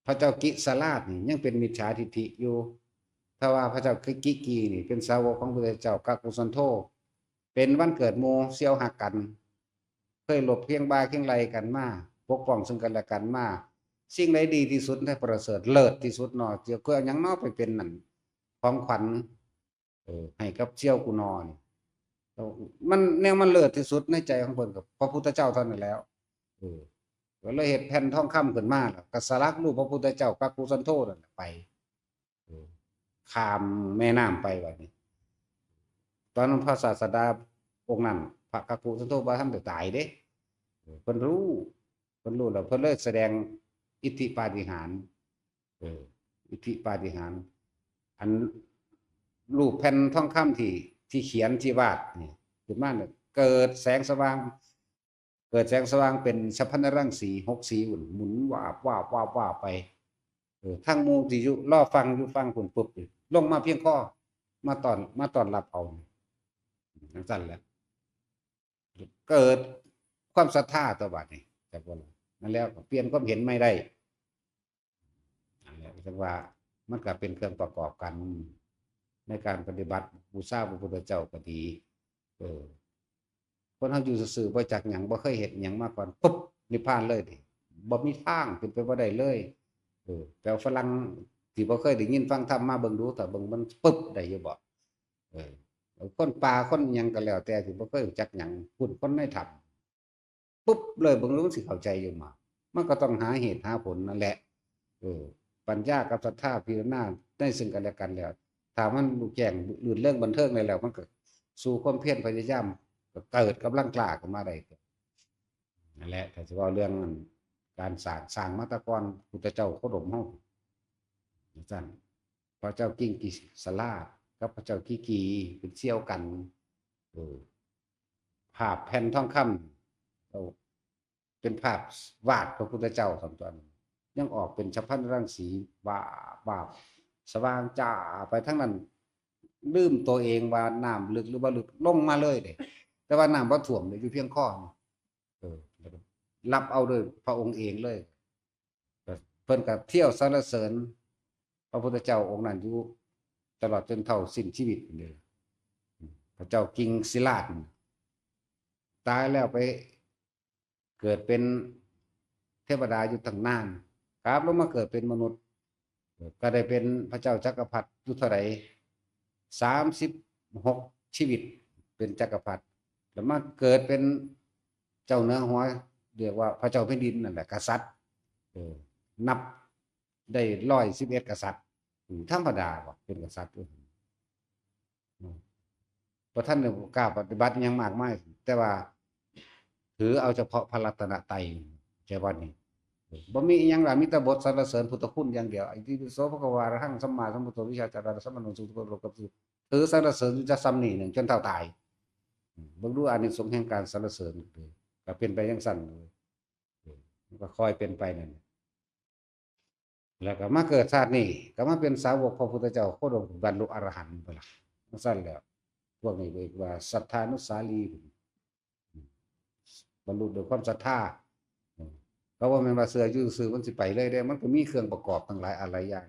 พระเจ้ากิสราชนี่ยังเป็นมิจฉาทิฏฐิอยู่ แต่ว่าพระเจ้ากิกีนี่เป็นสาวกของพระพุทธเจ้ากักกุสันโธ เป็นวันเกิดหมู่ เสี่ยวฮักกัน เคยรบเคียงบ่าเคียงไหล่กันมา ปกป้องซึ่งกันและกันมา สิ่งใดดีที่สุด และประเสริฐเลิศที่สุดเนาะ เจ้าคือเอาหยังเนาะไปเป็นนั่น ของขวัญ เออ ให้กับเสี่ยวกูนอนี่ มันแนวมันเลิศที่สุดในใจของเพิ่นก็พระพุทธเจ้าเท่านั้นแล้ว เออ ก็เลยเฮ็ดแผ่นทองคำขึ้นมา แล้วก็สลักรูปพระพุทธเจ้ากักกุสันโธนั่นแหละไป เออ ข้ามแม่น้ำไปบัดนี้ ตอนนั้นพระศาสดาองค์นั้น พระกักกุสันโธบ่ทันได้ตายเด้ เออ เพิ่นรู้ เพิ่นรู้แล้วเพิ่นเลยแสดงอิทธิปาฏิหาริย์ เออ อิทธิปาฏิหาริย์ อันรูปแผ่นทองคำที่ ที่เขียนที่วาดนี่ ขึ้นมาเนี่ย เกิดแสงสว่าง เกิดแสงสว่างเป็นฉัพพะนรังสีหกสีหมุน หมุนวาบวาบวาบวาบไป เออ ทั้งหมู่ที่อยู่รอฟังอยู่ฟังพู้นปุ๊บ ลงมาเพียงคอ มาต้อน มาต้อนรับเอา จั่งซั้นแหละ เกิดความศรัทธาต่อบัดนี้ จักบ่ล่ะ นั่นแล้วก็เปลี่ยนความเห็นใหม่ได้ นั่นแหละ จั่งว่ามันก็เป็นเครื่องประกอบกัน ในการปฏิบัติบูชาพระพุทธเจ้าก็ดี เออ คนเฮาอยู่ซื่อๆ บ่จักหยัง บ่เคยเฮ็ดหยังมาก่อน ปุ๊บ นิพพานเลยติ บ่มีทาง เป็นไปบ่ได้เลย เออ แต่ฝรั่งที่บ่เคยได้ยินฟังธรรมมาเบิ่งดู ถ้าเบิ่งมันปุ๊บ ได้อยู่บ่ เออ คนป่าคนหยังก็แล้วแต่ที่บ่เคยรู้จักหยัง พู้นคนในถ้ำ ปุ๊บเลย เบิ่งแล้วมันสิเข้าใจอยู่บ่ มันก็ต้องหาเหตุหาผลนั่นแหละ เออ ปัญญากับศรัทธาพิจารณาในซึ่งกันและกันแล้ว ถ้ามันรู้แจ้งลื่นเริงบันเทิงได้แล้ว มันก็สู่ความเพียรพยายาม ก็เกิดกำลังกล้าขึ้นมาได้ นั่นแหละ ถ้าสิเว้าเรื่องการสร้าง สร้างมาแต่ก่อน พุทธเจ้าโคดมเฮา จั่งซั้น พระเจ้ากิงกิสราชกับพระเจ้ากิกีเป็นเสี่ยวกัน เออ ภาพแผ่นทองคำ เอา เป็นภาพวาดพระพุทธเจ้าสองตัวนั้น ยังออกเป็นฉัพพะนรังสี วาบ วาบ สว่างจ้าไปทั้งนั้น ลืมตัวเองว่าน้ำลึกหรือบ่ลึก ลงมาเลยเด้ แต่ว่าน้ำบ่ท่วมเลย อยู่เพียงคอ เออ รับเอาโดยพระองค์เองเลย เพิ่นก็เที่ยวสรรเสริญพระพุทธเจ้าองค์นั้นอยู่ตลอดจนเฒ่าสิ้นชีวิตเลย พระเจ้ากิงสิราช ตายแล้วไปเกิดเป็นเทวดาอยู่ตั้งนาน กลับลงมาเกิดเป็นมนุษย์ ก็ได้เป็นพระเจ้าจักรพรรดิอยู่เท่าใด สามสิบหกชีวิต เป็นจักรพรรดิ แล้วมาเกิดเป็นเจ้าเหนือหัว เรียกว่าพระเจ้าแผ่นดินนั่นแหละ กษัตริย์ เออ นับได้ร้อยสิบเอ็ดกษัตริย์ อืม ธรรมดาบ่ เป็นกษัตริย์ อืม บ่ทันได้กล้าปฏิบัติอิหยังมากมาย แต่ว่า ถือเอาเฉพาะพระรัตนตรัย ใช่บ่นี่ บ่มีอิหยังล่ะ มีแต่บทสรรเสริญพุทธคุณอย่างเดียว อิติปิโสภะคะวา อะระหังสัมมาสัมพุทโธ วิชชาจารณะสัมปันโน สุปฏิปันโน กับสุ ถือสรรเสริญอยู่จะส่ำนี้หนึ่งจนเฒ่าตาย เบิ่งดูอานิสงส์แห่งการสรรเสริญ ก็เป็นไปจั่งซั่น มันก็ค่อยเป็นไปนั่น แล้วก็มาเกิดชาตินี้ ก็มาเป็นสาวกพระพุทธเจ้า โคดมบรรลุอรหันต์ไปละ จั่งซั่นแหล้ว พวกนี้เรียกว่าศรัทธานุสาลี บรรลุด้วยความศรัทธา ก็บ่แม่นว่าเชื่ออยู่ซื่อมันสิไปเลยเด้ มันก็มีเครื่องประกอบตั้งหลายอะไรอย่าง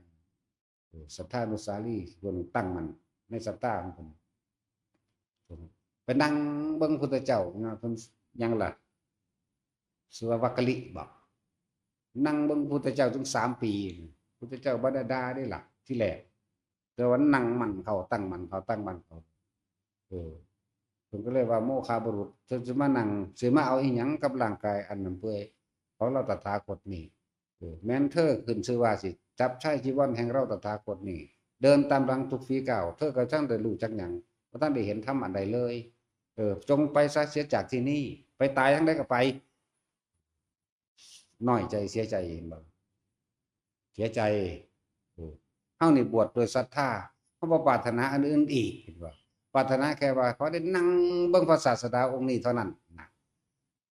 เออ ศรัทธานุสาลี เพิ่นตั้งมั่นในศรัทธาของเพิ่น ไปนั่งเบิ่งพุทธเจ้าเนาะ เพิ่นหยังล่ะ สาวัคคีบ่ นั่งเบิ่งพุทธเจ้าถึงสามปี พุทธเจ้าบ่ได้ด่าเด้ล่ะ ทีแรก แต่ว่านั่งมั่นเข้า ตั้งมั่นเข้า ตั้งมั่นเข้า เออ เพิ่นก็เลยว่า โมฆะบุรุษ เธอสิมานั่ง สิมาเอาอิหยังกับร่างกายอันนั้นเปื่อยของเราตถาคตนี่ เออ แม้นเธอขึ้นชื่อว่าสิจับชายจีวรแห่งเราตถาคตนี่ เดินตามหลังทุกฝีก้าว เธอก็ช่างได้รู้จักหยัง บ่ทันได้เห็นธรรมอันใดเลย เออ จงไปซะเสียจากที่นี่ ไปตายทางใดก็ไป น้อยใจเสียใจ เห็นบ่ เสียใจ เออ เฮานี่บวชโดยศรัทธา เฮาบ่ปรารถนาอันอื่นอีก เห็นบ่ ปรารถนาแค่ว่าขอได้นั่งเบิ่งพระศาสดาองค์นี้เท่านั้นนะ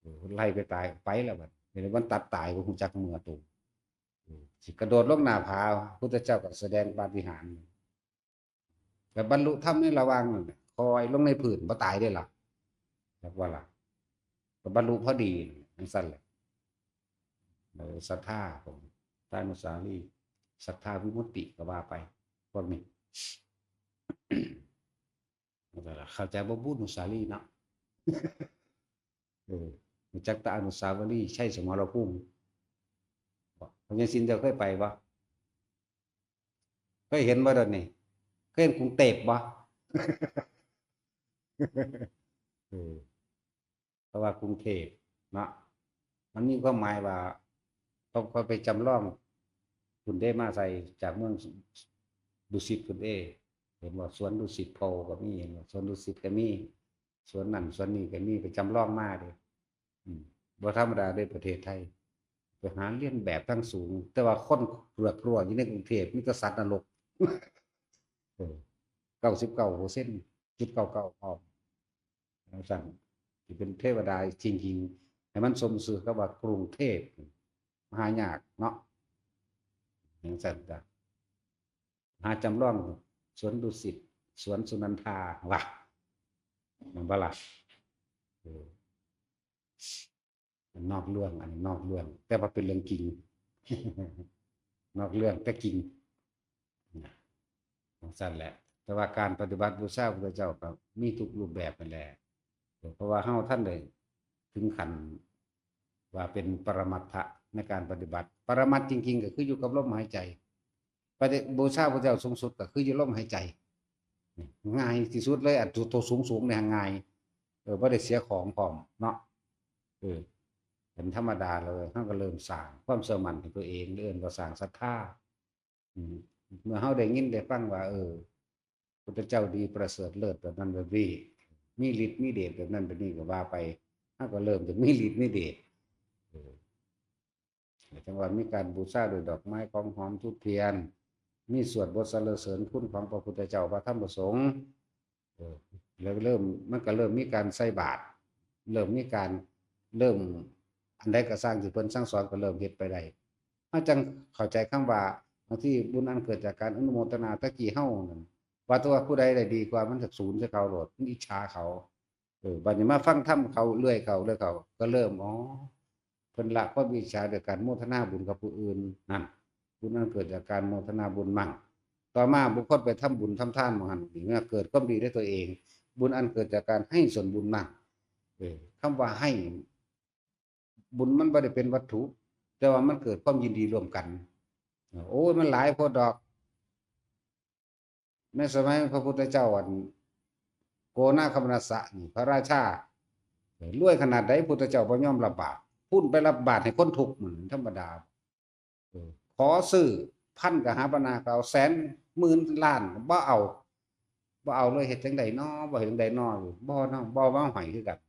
เออ ไล่ไปตาย ไปแล้วบัดนี้ เดี๋ยวมันตัดตาย บ่ฮู้จักเมื่อตัว เออ สิกระโดดลงหน้าผา พุทธเจ้าก็แสดงปาฏิหาริย์ ก็บรรลุธรรมในระหว่างนั้นน่ะ คอยลงในพื้น บ่ตายเด้ล่ะ จักว่าล่ะ ก็บรรลุพอดี จั่งซั่นแหละ เออ ศรัทธาของ ศรัทธานุสาลี ศรัทธาวิมุตติก็ว่าไป พวกนี้ เข้าใจบ่บุญอนุสาลีเนาะ เออ รู้จักแต่อนุสาวรีย์ชัยสมรภูมิ บ่ พญาสินเจ้าเคยไปบ่ เคยเห็นบ่ดอนนี่ เคยเห็นกรุงเทพบ่ เออ เพราะว่ากรุงเทพเนาะ มันมีความหมายว่า ต้องค่อยไปจำลอง พุ้นเด้ มาใส่จากเมืองดุสิตพุ้นเด้ เห็นว่าสวนดุสิตโพธิ์ก็มี เห็นว่าสวนดุสิตก็มี สวนนั่นสวนนี่ก็มี ไปจำลองมาเด้ อืม บ่ธรรมดาเด้ประเทศไทย ไปหาเลียนแบบทั้งสูง แต่ว่าคนเกลือกกลัวอยู่ในกรุงเทพฯ มีแต่สัตว์นรก เออ เก้าสิบเก้าเปอร์เซ็นต์จุดเก้าเก้า พร้อม จั่งซั่น สิเป็นเทวดาจริงๆ ให้มันสมชื่อกับว่ากรุงเทพฯ หายากเนาะ จั่งซั่นจ้ะ หาจำลองสวนดุสิต สวนสุนันทา ว่ะ แม่นบ่ล่ะ เออ นอกเรื่อง อันนี้นอกเรื่อง แต่ว่าเป็นเรื่องจริง นอกเรื่องแต่จริง นะ จั่งซั่นแหละ แต่ว่าการปฏิบัติบูชาพระพุทธเจ้าก็มีทุกรูปแบบนั่นแหละ เพราะว่าเฮาทันได้ถึงขั้นว่าเป็นปรมัตถะในการปฏิบัติ ปรมัตถ์จริงๆ ก็คืออยู่กับลมหายใจ ปฏิ บูชาพระเจ้าสูงสุดก็คืออยู่ลมหายใจ ง่ายที่สุดเลย อันตัว ตัวสูงๆ เนี่ยง่าย เออ บ่ได้เสียของพร้อมเนาะ เออ เป็นธรรมดาเลย เฮาก็เริ่มสร้างความเชื่อมั่นให้ตัวเอง เอิ้นว่าสร้างศรัทธา อืม เมื่อเฮาได้ยินได้ฟังว่า เออ พุทธเจ้าดีประเสริฐเลิศแบบนั้นแบบนี้ มีฤทธิ์มีเดชแบบนั้นแบบนี้ก็ว่าไป เฮาก็เริ่มจะมีฤทธิ์มีเดช เออ จั่งว่ามีการบูชาด้วยดอกไม้ของหอมธูปเทียน มีสวดบทสรรเสริญคุณของพระพุทธเจ้าพระธรรมพระสงฆ์ เออ แล้วเริ่ม มันก็เริ่มมีการใส่บาตร เริ่มมีการ เริ่ม อันใดก็ซ่างที่เพิ่นสั่งสอนก็เริ่มเฮ็ดไปได้ เฮาจั่งเข้าใจคำว่า บางทีบุญอันเกิดจากการอนุโมทนา ตะกี้เฮานั่น ว่าแต่ว่าผู้ใดได้ดีกว่า มันก็สูนใส่เขาโลด มันอิจฉาเขา เออ บัดนี้มาฟังธรรมเขาเรื่อยเข้า เรื่อยเข้า ก็เริ่ม อ๋อ เพิ่นละความอิจฉาด้วยการโมทนาบุญกับผู้อื่น นั่น บุญอันเกิดจากการโมทนาบุญมั่ง ต่อมาบุคคลไปทำบุญทำทานหม่องหั้นนี่ เมื่อเกิดความดีในตัวเอง บุญอันเกิดจากการให้ส่วนบุญมั่ง เออ คำว่าให้ บุญมันบ่ได้เป็นวัตถุ แต่ว่ามันเกิดความยินดีร่วมกัน โอ้ย มันหลายโพดดอก ในสมัยพระพุทธเจ้า อัน โกนาคมนัสสะนี่ พระราชา รวยขนาดใด พุทธเจ้าบ่ยอมรับบาตร พุ้นไปรับบาตรให้คนทุกข์ มันธรรมดา เออ ขอซื้อพันกหาปณะก็เอา แสน หมื่น ล้าน บ่เอา บ่เอาเลย เฮ็ดจั่งใดน้อ บ่เฮ็ดจั่งใดน้อ อยู่ บ่เนาะ บ่เอามาห้อยคือกัน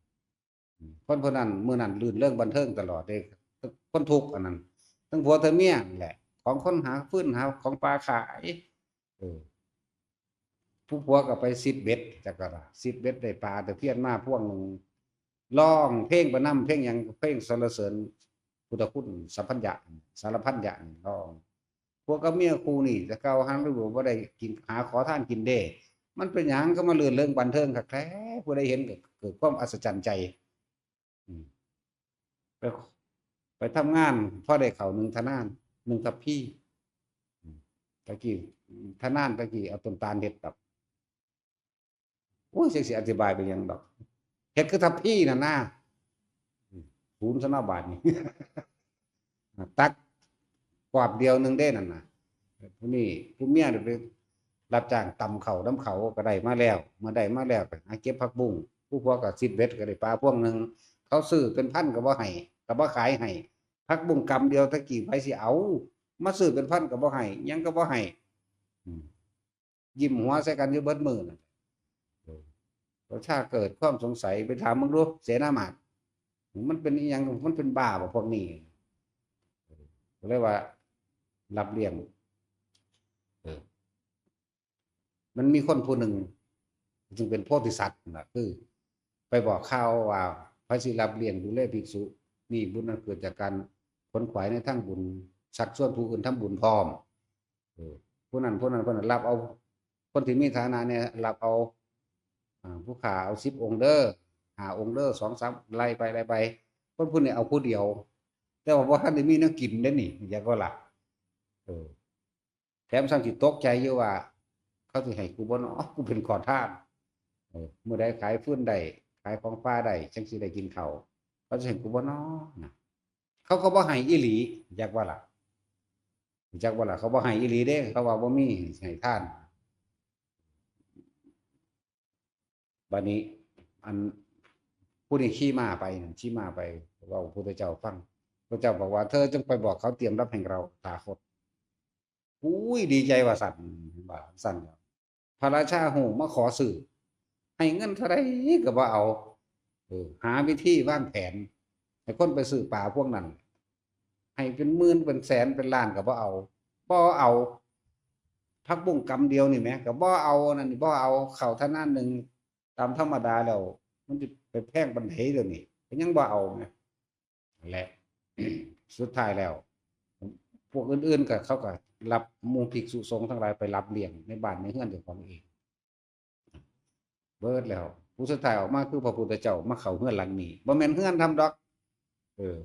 อืม คนผู้นั้น มื้อนั้นรื่นเริงบันเทิงตลอดเด้ คนทุกข์อันนั้น ทั้งผัวทั้งเมียนั่นแหละ ของคนหาฟืนหาของป่าขาย เออ ผู้ผัวก็ไปซิดเบ็ด จักกะล่ะ ซิดเบ็ดได้ปลาตะเพียนมาพวงหนึ่ง ร้องเพลงไปนำ เพลงหยัง เพลงสรรเสริญพุทธคุณ สัพพัญญะ สารพัญญะนี่ร้อง ผัวกับเมียคู่นี้ แต่เก่าหันฤดูบ่ได้กิน หาขอทานกินเด้ มันเป็นหยังก็มารื่นเริงบันเทิงคักแท้ ผู้ใดเห็นก็เกิดความอัศจรรย์ใจ อืม ไป ไปทำงาน พอได้เข้าหนึ่งทะนาน หนึ่งทัพพี อืม ตะกี้ ทะนานตะกี้เอาต้นตาลเฮ็ดดอก โอ้ย จักสิอธิบายไปหยังดอก เฮ็ดคือทัพพีนั่นนะ อืม ศูนย์ซะเนาะบาดนี้ ตักกวาดเดียวหนึ่งเด้นั่นน่ะ ผู้นี้ ผู้เมียนี่ไปรับจ้างตำข้าวนำเขาก็ได้มาแล้ว เมื่อได้มาแล้วก็หาเก็บผักบุ้ง ผู้ผัวก็ซิดเบ็ดก็ได้ปลาพวงหนึ่ง เขาซื้อเป็นพันก็บ่ให้ ก็บ่ขายให้ ผักบุ้งกำเดียวตะกี้ไผสิเอา มาซื้อเป็นพันก็บ่ให้ หยังก็บ่ให้ อืม ยิ้มหัวใส่กันอยู่เบิดมื้อน่ะ เออ ประชาเกิดความสงสัย ไปถามมึงดู เสนาหมาด มันเป็นอิหยัง มันเป็นบ้าบ่พวกนี้ เออ ก็เลยว่า รับเลี้ยง เออ มันมีคนผู้หนึ่ง ซึ่งเป็นโพธิสัตว์น่ะ คือ ไปบอกข่าวว่า ไผสิรับเลี้ยงดูแลภิกษุ นี่บุญอันเกิดจากการขวนขวายในทางบุญ ชักชวนผู้อื่นทำบุญพร้อม เออ ผู้นั้น ผู้นั้น ผู้นั้น รับเอา คนที่มีฐานะเนี่ย รับเอา อ่า ผู้ข้าเอาสิบองค์เด้อ ห้าองค์เด้อ สองสาม ไล่ไป ไล่ไป คนผู้นี้เอาผู้เดียว แต่ว่าบ่ทันได้มีแนวกินเด้นี่ จักว่าล่ะ เออ แถมซ้ำสิตกใจอยู่ว่า เขาสิให้กูบ่น้อ กูเป็นขอทาน เออ มื้อใดขายฟืนได้ ขายของป่าได้ จั่งสิได้กินข้าว เขาสิให้กูบ่น้อนะ เขาก็บ่ให้อีหลี จักว่าล่ะ จักว่าล่ะ เขาบ่ให้อีหลีเด้ เขาว่าบ่มีให้ทาน บัดนี้ อัน ผู้นี้ขี่ม้าไปนั่น ขี่ม้าไป เว้าพุทธเจ้าฟัง พระเจ้าบอกว่า เธอจงไปบอกเขาเตรียมรับแห่งเราตถาคต อุ้ย ดีใจว่าซั่น ว่าซั่น พระราชาฮู้มาขอซื้อ ให้เงินเท่าใดก็บ่เอา เออ หาวิธีวางแผน ให้คนไปซื้อปลาพวกนั้น ให้เป็นหมื่นเป็นแสนเป็นล้านก็บ่เอา บ่เอา ผักบุ้งกำเดียวนี่แหม ก็บ่เอา นั่นนี่บ่เอา ข้าวทะนานหนึ่ง ตามธรรมดาแล้ว มันสิไปแพงปานใดเดี๋ยวนี้ ก็ยังบ่เอาแหม นั่นแหละ สุดท้ายแล้ว พวกอื่นๆก็ เขาก็รับหมู่ภิกษุสงฆ์ทั้งหลายไปรับเลี้ยงในบ้านในเฮือนเจ้าของเอง เบิดแล้ว ผู้สุดท้ายออกมาคือพระพุทธเจ้ามาเข้าเฮือนหลังนี้ บ่แม่นเฮือนธรรมดอก เออ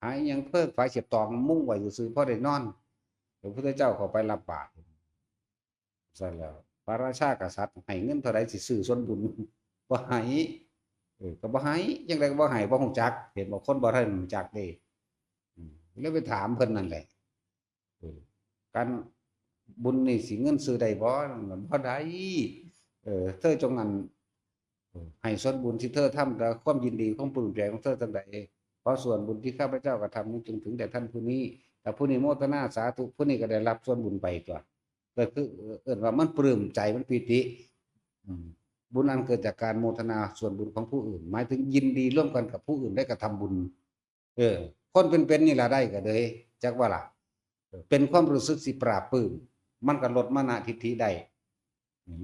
หาอิหยังเพิกฝายเสียบตองมุงไว้ซื่อๆ พอได้นอน พระพุทธเจ้าเข้าไปรับบาตร ซั่นแล้ว พระราชากษัตริย์ให้เงินเท่าใดสิซื้อส่วนบุญ บ่ให้ เออ ก็บ่ให้ จั่งใดก็บ่ให้ บ่ฮู้จัก เห็นบ่ คนบ่ทันฮู้จักเด้ อืม เลยไปถามเพิ่นนั่นแหละ เออ การบุญนี่สิเงินซื้อได้บ่ มันบ่ได้ เออ เธอจงอัน เออ ให้ส่วนบุญที่เธอทำ และความยินดี ความปลื้มใจของเธอทั้งหลาย ขอส่วนบุญที่ข้าพเจ้ากระทำนี้จงถึงแด่ท่านผู้นี้ และผู้นี้โมทนาสาธุ ผู้นี้ก็ได้รับส่วนบุญไปตั๊ว ก็คือเอิ้นว่ามันปลื้มใจ มันปีติ อืม บุญอันเกิดจากการโมทนาส่วนบุญของผู้อื่น หมายถึงยินดีร่วมกันกับผู้อื่นได้กระทำบุญ เออ คนเป็นๆ นี่ล่ะได้ก็เลย จักว่าล่ะ เออ เป็นความรู้สึกสิปลาบปลื้ม มันก็ลดมานะทิฏฐิได้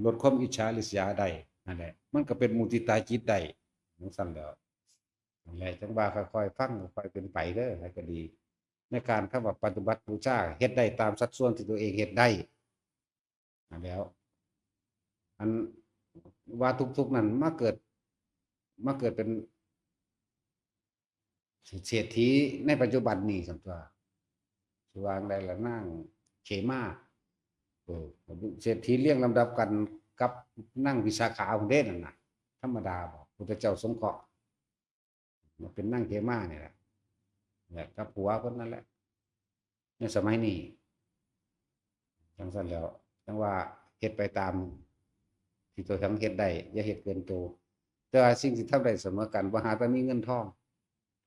ลดความอิจฉาริษยาได้ นั่นแหละ มันก็เป็นมุทิตาจิตได้ จั่งซั้นแหล้ว นั่นแหละ จั่งว่าค่อยๆ ฟัง ค่อยๆ เป็นไปเด้อ แล้วก็ดี ในการคำว่าปฏิบัติบูชา เฮ็ดได้ตามสัดส่วนที่ตัวเองเฮ็ดได้ นั่นแหล้ว อันว่าทุกข์ๆ นั่นมาเกิด มาเกิดเป็นเศรษฐีในปัจจุบันนี่ซั่นตั๊ว สิว่าจั่งใดล่ะ นางเขมา เออ เศรษฐีเรียงลำดับกันกับนางวิสาขาพุ้นเด้นั่นน่ะ ธรรมดาบ่ พุทธเจ้าสงเคราะห์ มาเป็นนางเขมานี่แหละ แหละกับผัวคนนั้นแหละ ในสมัยนี้ จั่งซั้นแหล้ว จั่งว่าเฮ็ดไปตามที่ตัวทั้งเฮ็ดได้ อย่าเฮ็ดเกินตัว แต่ว่าสิ่งที่ทำได้เสมอกัน บ่หาแต่มีเงินทอง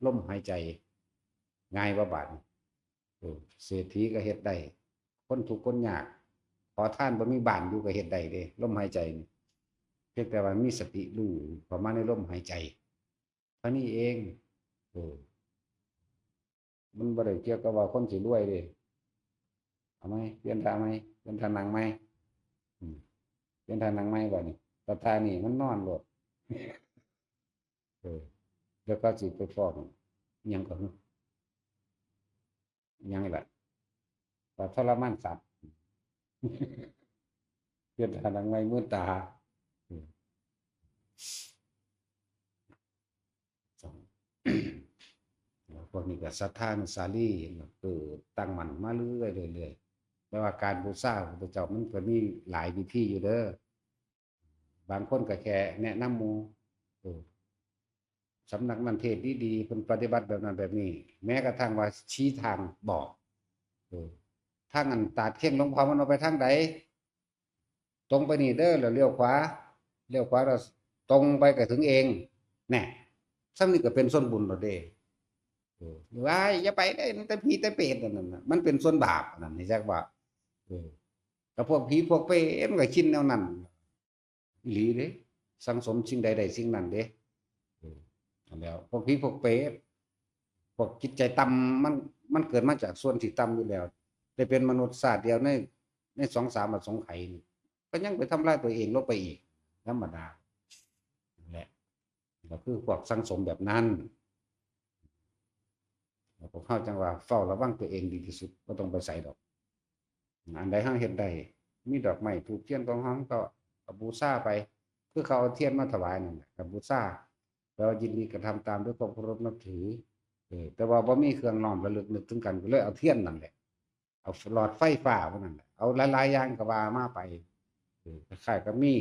ลมหายใจ ง่ายบ่บาดนี้ เออ เศรษฐีก็เฮ็ดได้ คนทุกข์คนยาก อทานบ่มีบ้านอยู่ก็เฮ็ดได้เด้ ลมหายใจนี่ เพียงแต่ว่ามีสติรู้เข้ามาในลมหายใจ เท่านี้เอง เออ มันบ่ได้เกี่ยวกับว่าคนสิรวยเด้ เอาไหม เปลี่ยนท่าไหม เปลี่ยนท่านั่งไหม อืม เปลี่ยนท่านั่งไหมบัดนี้ แต่ท่านี่มันนอนโลด เออ แล้วก็สิไปฟ้องอิหยังก็ อิหยังล่ะ ว่าทรมานสัตว์ เปลี่ยนท่านั่งไหม มืดตา อืม พวกนี้ก็ศรัทธาอนุสาลี คือตั้งมั่นมาเรื่อยๆ เรื่อยๆ แต่ว่าการบูชาพระพุทธเจ้ามันก็มีหลายวิธีอยู่เด้อ บางคนก็แค่แนะนำหมู่ เออ สำนักนั้นเทศน์ดีๆ เพิ่นปฏิบัติแบบนั้นแบบนี้ แม้กระทั่งว่าชี้ทางบอก เออ ทางอันตาดเข่งหลวงพ่อมันเอาไปทางใด ตรงไปนี่เด้อ แล้วเลี้ยวขวา เลี้ยวขวาแล้วตรงไปก็ถึงเอง แน่ ซ้ำนี่ก็เป็นส่วนบุญแล้วเด้ เออ ว่าอย่าไปได้ มันแต่ผีแต่เปรตอันนั้นน่ะ มันเป็นส่วนบาปอันนั้น ให้จักว่า เออ แต่พวกผีพวกเปรตมันก็ชินแนวนั้น อีหลีเด้ สั่งสมสิ่งใดได้สิ่งนั้นเด้ เออ นั่นแหล้ว พวกผีพวกเปรต พวกจิตใจต่ำ มัน มันเกิดมาจากส่วนที่ต่ำอยู่แล้ว ได้เป็นมนุษย์ชาติเดียวใน ในสองสามอสงไขยนี่ ก็ยังไปทำลายตัวเองลงไปอีก ธรรมดา นั่นแหละ ก็คือพวกสั่งสมแบบนั้น พวกเฮาจั่งว่าเฝ้าระวังตัวเองดีที่สุด บ่ต้องไปไสดอก อันใดเฮาเฮ็ดได้ มีดอกไม้ธูปเทียนของเฮา เฮาก็เอาบูชาไป คือเขาเอาเทียนมาถวายนั่นแหละ ก็บูชา แปลว่ายินดีกระทำตามด้วยความเคารพนับถือ เออ แต่ว่าบ่มีเครื่องน้อมระลึกนึกถึงกัน ก็เลยเอาเทียนนั่นแหละ เอาหลอดไฟฟ้าพวกนั้นแหละ เอาหลายๆ อย่างก็ว่ามาไป เออ คล้ายๆ กับมี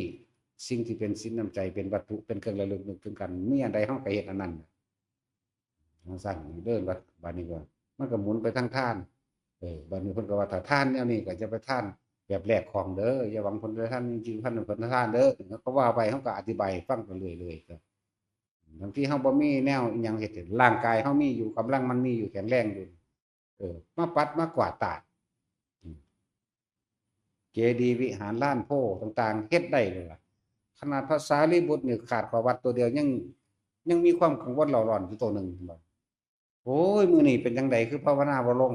สิ่งที่เป็นศีลน้ำใจ เป็นวัตถุ เป็นเครื่องระลึกนึกถึงกัน มีอันใดเฮาก็เฮ็ดอันนั้น จั่งซั้นเด้อ บัด บัดนี้ก็ มันก็หมุนไปทางทาน เออ บัดนี้เพิ่นก็ว่า ถ้าทานแนวนี้ก็จะไปทานแบบแลกของเด้อ อย่าหวังผลตอบแทน จริงๆ พันผลทานเด้อ แล้วก็ว่าไป เฮาก็อธิบายให้ฟังไปเรื่อยๆ ก็ บางทีเฮาบ่มีแนวอิหยังเฮ็ด ร่างกายเฮามีอยู่ กำลังมันมีอยู่ แข็งแรงอยู่ เออ มาปัดมากวาดตาด อืม เจดีย์วิหารลานโพธิ์ต่างๆ เฮ็ดได้เลยล่ะ ขนาดพระสารีบุตรนี่ขาดข้อวัดตัวเดียว ยัง ยังมีความกังวลเร่าร้อนอยู่ตัวหนึ่ง โอ้ย มื้อนี้เป็นจั่งใดคือภาวนาบ่ลง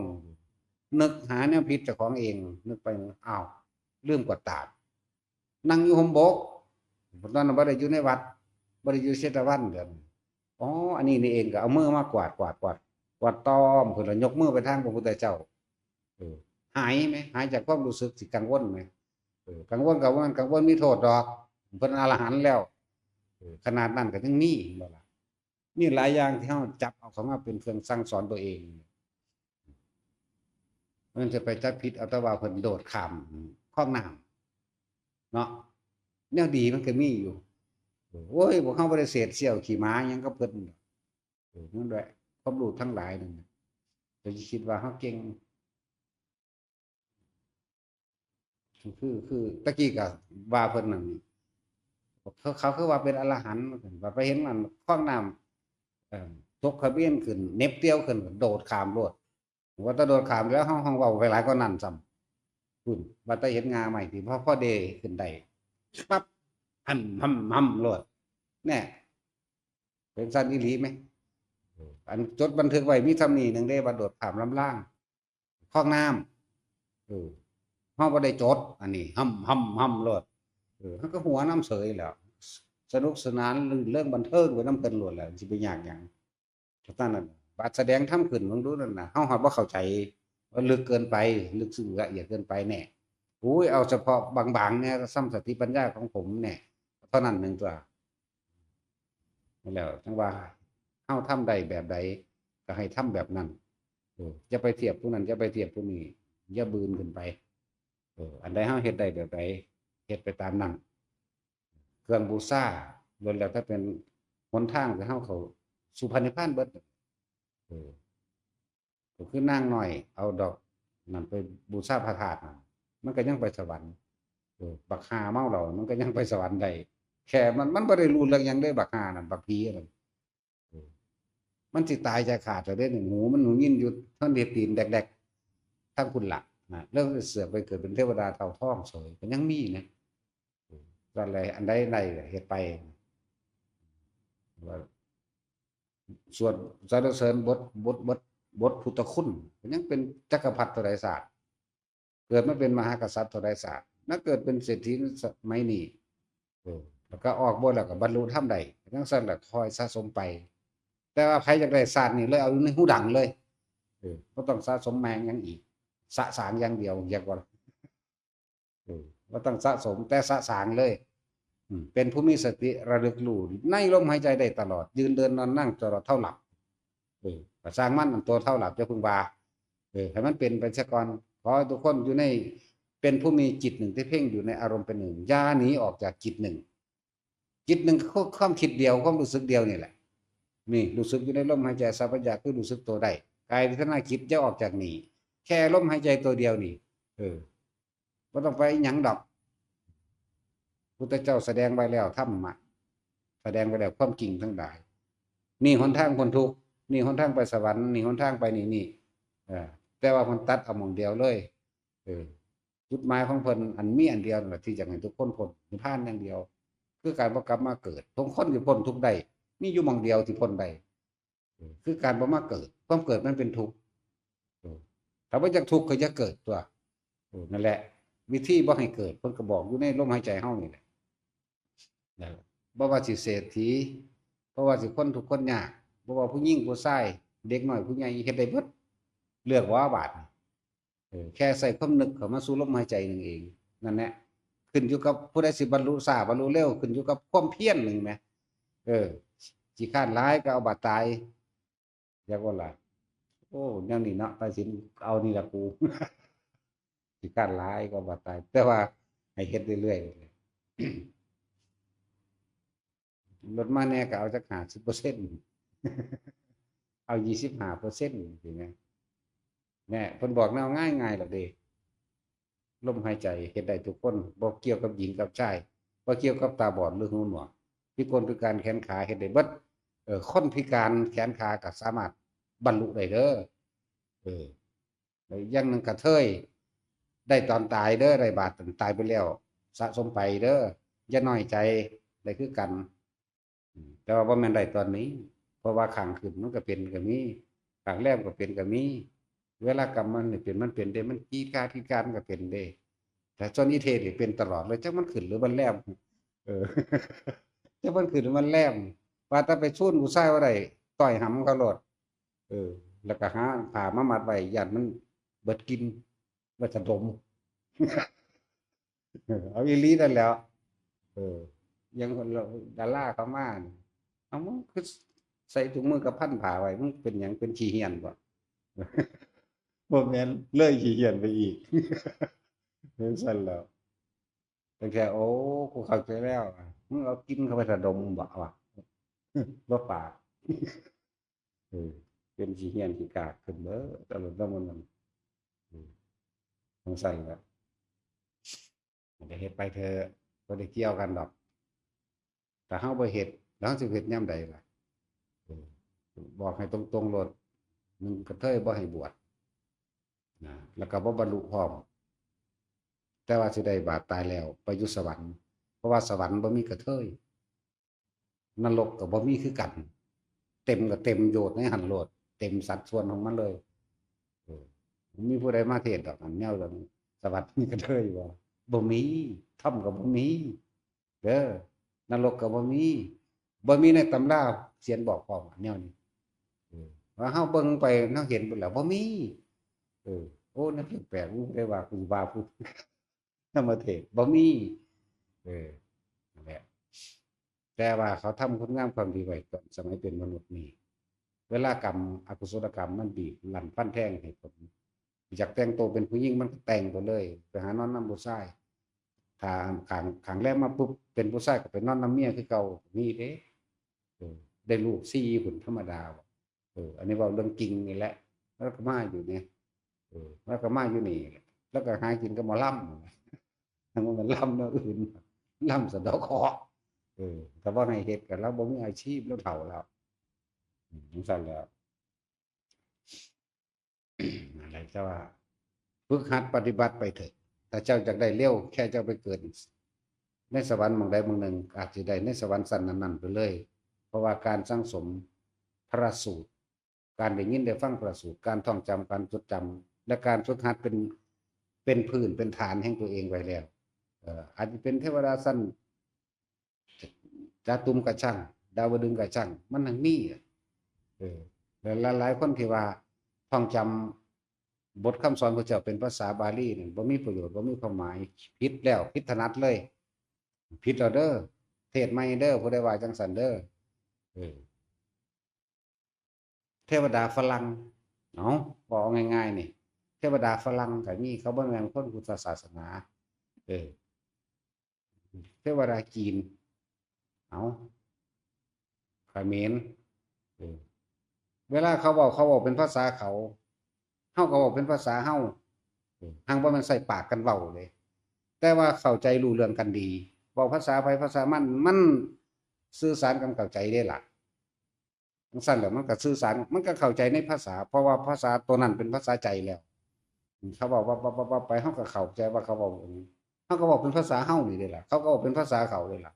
นึกหาแนวผิดเจ้าของเอง นึกไป อ้าว ลืมกวาดตาด นั่งอยู่ห่มบก ตอนนั้นบ่ได้อยู่ในวัด บ่ได้อยู่เชตวันเด้อ อ๋อ อันนี้นี่เอง ก็เอามือมากวาด กวาด กวาด กวาดต้อมขึ้น แล้วยกมือไปทางพระพุทธเจ้า เออ หายไหม หายจากความรู้สึกที่กังวลไหม เออ กังวลก็บ่แม่นกังวลมีโทษดอก เพิ่นอรหันต์แล้ว เออ ขนาดนั้นก็ยังมี แม่นบ่ล่ะ มีหลายอย่างที่เฮาจับเอาเข้ามาเป็นเครื่องสั่งสอนตัวเอง มันจะไปจับผิดเอาแต่ว่าเพิ่นโดดข้ามคลองน้ำเนาะ แนวดีมันก็มีอยู่ โอ้ย พวกเฮาบ่ได้เศษเสี้ยวขี้หมาหยังกับเพิ่น เออ นั่นแหละ ความรู้ทั้งหลายนั่นน่ะ เจ้าสิคิดว่าเฮาเก่ง คือ คือ คือตะกี้ก็ว่าเพิ่นนั่น เขา เขาคือว่าเป็นอรหันต์ ว่าไปเห็นมันคลองน้ำ เอิ่ม ตกขมิ้นขึ้น เหน็บเตียวขึ้น โดดข้ามโลด ว่าแต่โดดข้ามแล้ว เฮา เฮาเว้าไปหลายกว่านั้นซ้ำ พุ้น ว่าแต่เห็นง่าไม้ที่พอ พอเดขึ้นได้ ปั๊บ หำ หำ หำโลด แน่ เป็นซั่นอีหลีไหม อันจดบันทึกไว้มีส่ำนี้หนึ่งเด้ ว่าโดดข้ามลำราง คลองน้ำ เออ เฮาบ่ได้จด อันนี้ หำ หำ หำโลด เออ เฮาก็หัวนำเสยแหล้ว สนุกสนาน รื่นเริงบันเทิงไปนำเพิ่นโลดแหละ สิไปยากหยัง เท่านั้นน่ะ บาดแสดงธรรมขึ้น เบิ่งดูนั่นน่ะ เฮาฮอดบ่เข้าใจ ว่าลึกเกินไป ลึกซึ้งละเอียดเกินไปแน่ โอ้ย เอาเฉพาะบางๆ เนี่ย ซ้ำสติปัญญาของผมแน่ เท่านั้นหนึ่งตัว นั่นแหล้ว จั่งว่า เฮาทำได้แบบใด ก็ให้ทำแบบนั้น เออ อย่าไปเทียบผู้นั้น อย่าไปเทียบผู้นี้ อย่าบืนขึ้นไป เออ อันใดเฮาเฮ็ดได้แบบใด เฮ็ดไปตามนั้น เครื่องบูชา ล้วนแล้วแต่เป็นหนทางที่เฮาเข้าสู่พระนิพพานเบิด เออ ก็คือนางน้อยเอาดอกนั่นไปบูชาพระธาตุนั่น มันก็ยังไปสวรรค์ เออ บักห่าเมาเหล้า มันก็ยังไปสวรรค์ได้ แค่มัน มันบ่ได้รู้เรื่องหยังเด้ บักห่านั่น บักผีนั่น เออ มันสิตายใจขาดแล้วเด้ หูมันหูยินอยู่ ท่านเฮ็ดตีนแดกๆ ทั้งคุณละ อ่า เรื่องเสือกไปเกิดเป็นเทวดาเต่าทองเสยก็ยังมีนะ ก็เลยอันใดใดเฮ็ดไป ว่าสวดสรรเสริญบท บท บท บทพุทธคุณ ก็ยังเป็นจักรพรรดิเท่าใดชาติ เกิดมาเป็นมหากษัตริย์เท่าใดชาติ มาเกิดเป็นเศรษฐีสมัยนี้ เออ แล้วก็ออกบวชแล้วก็บรรลุธรรมได้ จั่งซั่นแหละ คอยสะสมไป แต่ว่าใครอยากได้ชาตินี้เลย เอาอยู่ในหูดังเลย เออ บ่ต้องสะสมแม่งหยังอีก สะสางอย่างเดียว เรียกว่า เออ บ่ต้องสะสม แต่สะสางเลย อืม เป็นผู้มีสติระลึกรู้ในลมหายใจได้ตลอด ยืนเดินนอนนั่งตลอดเท่าหลับ เออ ก็ช่างมัน อันตัวเท่าหลับอย่าเพิ่งว่า เออ ให้มันเป็นไปซะก่อน ขอให้ทุกคนอยู่ใน เป็นผู้มีจิตหนึ่งที่เพ่งอยู่ในอารมณ์เป็นหนึ่ง อย่าหนีออกจากจิตหนึ่ง จิตหนึ่งคือความคิดเดียว ความรู้สึกเดียวนี่แหละ นี่รู้สึกอยู่ในลมหายใจ สัพพัญญะคือรู้สึกตัวได้ กายเวทนาจิตอย่าออกจากนี่ แค่ลมหายใจตัวเดียวนี่ เออ บ่ต้องไปหยังดอก พุทธเจ้าแสดงไว้แล้ว ธรรมะ แสดงไว้แล้ว ความจริงทั้งหลาย นี่หนทางพ้นทุกข์ นี่หนทางไปสวรรค์ นี่หนทางไปนี่ นี่ เออ แต่ว่าเพิ่นตัดเอาหม่องเดียวเลย เออ จุดหมายของเพิ่นอันมีอันเดียวนั่นแหละ ที่อยากให้ทุกคนพ้นนิพพานอย่างเดียว คือการบ่กลับมาเกิด ทุกคนสิพ้นทุกข์ได้ มีอยู่หม่องเดียวที่พ้นได้ เออ คือการบ่มาเกิด ความเกิดมันเป็นทุกข์ เออ ถ้าบ่อยากทุกข์ก็อย่าเกิดตั๊ว เออ นั่นแหละ วิธีบ่ให้เกิด เพิ่นก็บอกอยู่ในลมหายใจเฮานี่แหละ นะ บ่ว่าสิเศรษฐี บ่ว่าสิคนทุกข์คนยาก บ่ว่าผู้หญิงผู้ชาย เด็กน้อยผู้ใหญ่ เฮ็ดได้เบิด เลือกว่าบาดนี่ เออ แค่ใส่ความนึกเข้ามาสู่ลมหายใจหนึ่งเอง นั่นแหละ ขึ้นอยู่กับผู้ใดสิบรรลุช้า บรรลุเร็ว ขึ้นอยู่กับความเพียรหนึ่งแหม เออ ขี้คร้านหลายก็เอาบาดตาย อยากว่าล่ะ โอ้ แนวนี้เนาะ ตัดสินเอานี่ล่ะกู ขี้คร้านหลายก็เอาบาดตาย แต่ว่าให้เฮ็ดเรื่อยๆ ลดมาแหน่ก็เอาจักห้าสิบเปอร์เซ็นต์ เอายี่สิบห้าเปอร์เซ็นต์ สิแหม แหม เพิ่นบอกแนวง่ายๆ ล่ะเด้ ลมหายใจเฮ็ดได้ทุกคน บ่เกี่ยวกับหญิงกับชาย บ่เกี่ยวกับตาบอดหรือหูหนวก พิกลพิการแขนขาเฮ็ดได้เบิด เออ คนพิการแขนขาก็สามารถบรรลุได้เด้อ เออ แล้วอย่างหนึ่งกระเทย ได้ตอนตายเด้อ ได้บาดตอนตายไปแล้ว สะสมไปเด้อ อย่าน้อยใจ ได้คือกัน อืม แต่ว่าบ่แม่นได้ตอนนี้ เพราะว่าข้างขึ้นมันก็เป็นก็มี ข้างแรมก็เป็นก็มี เวลากรรมมันนี่เป็น มันเป็นเด้ มันกรีดกราดกรีดกราดมันก็เป็นเด้ แต่ส่วนอีเทนี่เป็นตลอดเลย จักมันขึ้นหรือมันแรม เออ จักมันขึ้นหรือมันแรม ว่าแต่ไปซูนผู้ชายบ่ได้ ต่อยหำเขาโลด เออ แล้วก็หาผ้ามามัดไว้ ย้านมันเบิดกลิ่น ไว้สะดม เอาอีหลีนั่นแหล้ว เออ ยังคนเราดาราเขามานี่ เอา มึงคือใส่ถุงมือกับพันผ้าไว้ มึงเป็นหยัง เป็นขี้เหี้ยนบ่ บ่แม่น เลยขี้เหี้ยนไปอีก จั่งซั่นแหล้ว ตั้งแต่ โอ้ กูเข้าใจแล้วอะ มึงเอากลิ่นเข้าไปสะดมบ่วะ บ่ปาก เออ เป็นขี้เหี้ยนขี้กากขึ้นเด้อ ตลอดแล้วมัน อืม จั่งซั่นแหละ มันก็เฮ็ดไปเถอะ บ่ได้เกี่ยวกันดอก ถ้าเฮาบ่เฮ็ด แล้วเฮาสิเฮ็ดยามใดล่ะ เออ บอกให้ตรงๆ โลด หนึ่งกระเทยบ่ให้บวช นะ แล้วก็บ่บรรลุพร้อม แต่ว่าสิได้บาดตายแล้ว ไปอยู่สวรรค์ เพราะว่าสวรรค์บ่มีกระเทย นรกก็บ่มีคือกัน เต็มก็เต็มโยดในหั่นโลด เต็มสัดส่วนของมันเลย เออ บ่มีผู้ใดมาเทศน์ดอก อันแนวเรื่องสวรรค์มีกระเทยบ่ บ่มี ถ้ำก็บ่มี เด้อ นรกก็บ่มี บ่มีในตำราเขียนบอกพร้อม อันแนวนี้ เออ ว่าเฮาเบิ่งไป เฮาเห็นเบิดแล้ว บ่มี เออ โอ้ แนวแปลกๆ อู้ ได้ว่ากูว่าผู้ นำมาเทศน์ บ่มี เออ นั่นแหละ แต่ว่าเขาทำคุณงามความดีไว้ตอนสมัยเป็นมนุษย์นี่ เวลากรรม อกุศลกรรมมันบีบรันฟันแทงให้ผล อยากแต่งตัวเป็นผู้หญิงมันก็แต่งไปเลย ไปหานอนนำผู้ชาย ถ้าข้าง ข้างแรมมาปุ๊บ เป็นผู้ชายก็ไปนอนนำเมียคือเก่า มีเด้ เออ ได้ลูกสี่คนธรรมดาบ่ เออ อันนี้เว้าเรื่องจริงนี่แหละ แล้วก็มาอยู่นี่ เออ แล้วก็มาอยู่นี่ แล้วก็หากินกับหมอลำ ทั้งหมอลำแนวอื่น ลำสะเดาะเคราะห์ เออ แต่ว่าให้เฮ็ดกัน แล้วบ่มีอาชีพ แล้วเฒ่าแล้ว อืม จั่งซั่นแหล้ว อะไร แต่ว่า ฝึกหัดปฏิบัติไปเถอะ ถ้าเจ้าอยากได้เร็ว แค่เจ้าไปเกิดในสวรรค์หม่องใดหม่องหนึ่ง อาจจะได้ในสวรรค์ชั้นนั้นๆไปเลย เพราะว่าการสั่งสมพระสูตร การได้ยินได้ฟังพระสูตร การท่องจำ การจดจำ และการฝึกหัดเป็น เป็นพื้นเป็นฐานแห่งตัวเองไว้แล้ว เอ่อ อาจจะเป็นเทวดาชั้น จาตุมกะช่าง ดาวดึงกะช่าง มันทั้งมีอะ เออ แล้วหลายๆคนที่ว่าท่องจำบทคำสอนพระเจ้าเป็นภาษาบาลีนั่น บ่มีประโยชน์ บ่มีความหมาย ผิดแล้ว ผิดถนัดเลย ผิดแล้วเด้อ เทศน์ใหม่เด้อ ผู้ใดว่าจังซั่นเด้อ เออ เทวดาฝรั่ง เอ้า บอกง่ายๆนี่ เทวดาฝรั่งก็มี เขาบ่แม่นคนพุทธศาสนา เออ เทวดาจีน เอ้า เขมร เออ เวลาเขาเว้า เขาเว้าเป็นภาษาเขา เฮาก็เว้าเป็นภาษาเฮา เออ หั้งบ่แม่นใส่ปากกันเว้าเลย แต่ว่าเข้าใจรู้เรื่องกันดี เว้าภาษาไผภาษามัน มันสื่อสารกันเข้าใจเด้ล่ะ จั่งซั้นแหละ มันก็สื่อสาร มันก็เข้าใจในภาษา เพราะว่าภาษาตัวนั้นเป็นภาษาใจแล้ว เขาเว้า เว้า เว้า เว้า เว้าไป เฮาก็เข้าใจว่าเขาเว้าอันนี้ เฮาก็เว้าเป็นภาษาเฮานี่เด้ล่ะ เขาก็เว้าเป็นภาษาเขาเด้ล่ะ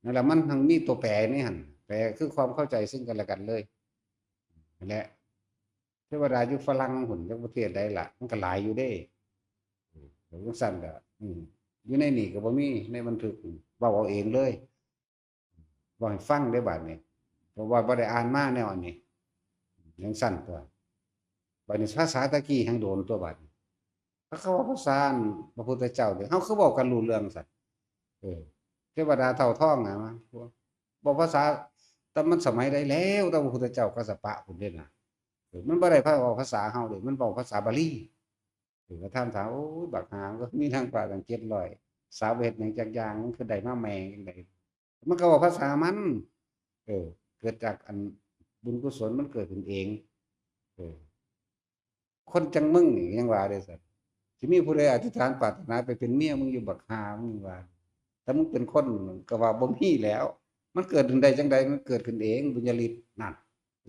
นั่นแหละ มันทั้งมีตัวแปรในหั่น แปรคือความเข้าใจซึ่งกันและกันเลย นั่นแหละ เทวดาอยู่ฝรั่งพุ้น จักประเทศใดล่ะ มันก็หลายอยู่เด้ เออ จั่งซั้นก็ อืม อยู่ในนี่ก็บ่มี ในบันทึก เว้าเอาเองเลย เว้าให้ฟังเด้บาดนี้ เพราะว่าบ่ได้อ่านมาแนวอันนี้ จั่งซั้นตั๊ว บาดนี้ภาษาตะกี้แฮ่งโดนตั๊วบาดนี้ เขาก็เว้าภาษาอันพระพุทธเจ้าเด้ เฮาคือเว้ากันรู้เรื่องซั้น เออ เทวดาเต่าทองนะ เว้าภาษา แต่มันสมัยใดแล้ว แต่พระพุทธเจ้ากัสสปะพุ้นเด้นะ เออ มันบ่ได้เว้าภาษาเฮาเด้ มันเว้าภาษาบาลี เออ ก็ถามถาม โอ้ย บักห่า มันก็มีทั้งพระตั้งเจ็ดร้อย สาวเฮ็ดหยังจักอย่าง มันคือได้มาแม่งจั่งใด มันก็เว้าภาษามัน เออ เกิดจากอันบุญกุศลมันเกิดขึ้นเอง เออ คนจั่งมึงนี่ยังว่าเด้ซั้น สิมีผู้ใดอธิษฐานปรารถนาไปเป็นเมียมึงอยู่ บักห่ามึงว่า แต่มึงเป็นคนก็ว่าบ่มีแล้ว มันเกิดขึ้นได้จั่งใด มันเกิดขึ้นเอง บุญญาฤทธิ์นั่น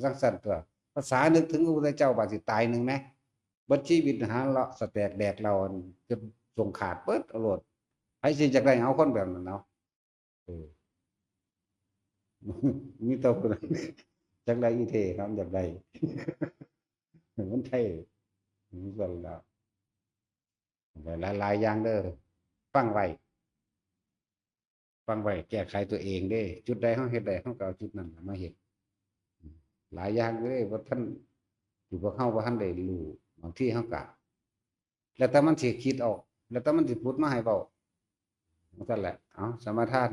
จั่งซั้นตั๊ว ภาษานึกถึงพระพุทธเจ้าบาดสิตายหนึ่งแหม เบิดชีวิตหาเลาะสะแตกแดกเหล้าจนส่งขาดเบิดเอาโลด ไผสิจักได้เอาคนแบบนั้นเนาะ เออ มีแต่ผู้นั้น จักได้อีเท่ครับ อยากได้ มันเท่ มันก็แล้ว หลายๆอย่างเด้อ ฟังไว้ ฟังไว้ แก้ไขตัวเองเด้ จุดใดเฮาเฮ็ดได้ เฮาก็เอาจุดนั้นมาเฮ็ด หลายอย่างเด้ บ่ทัน ที่พวกเฮาบ่ทันได้รู้ บางทีเฮาก็ แล้วแต่มันสิคิดออก แล้วแต่มันสิผุดมาให้เว้า จั่งซั้นแหละ เอา สมาทาน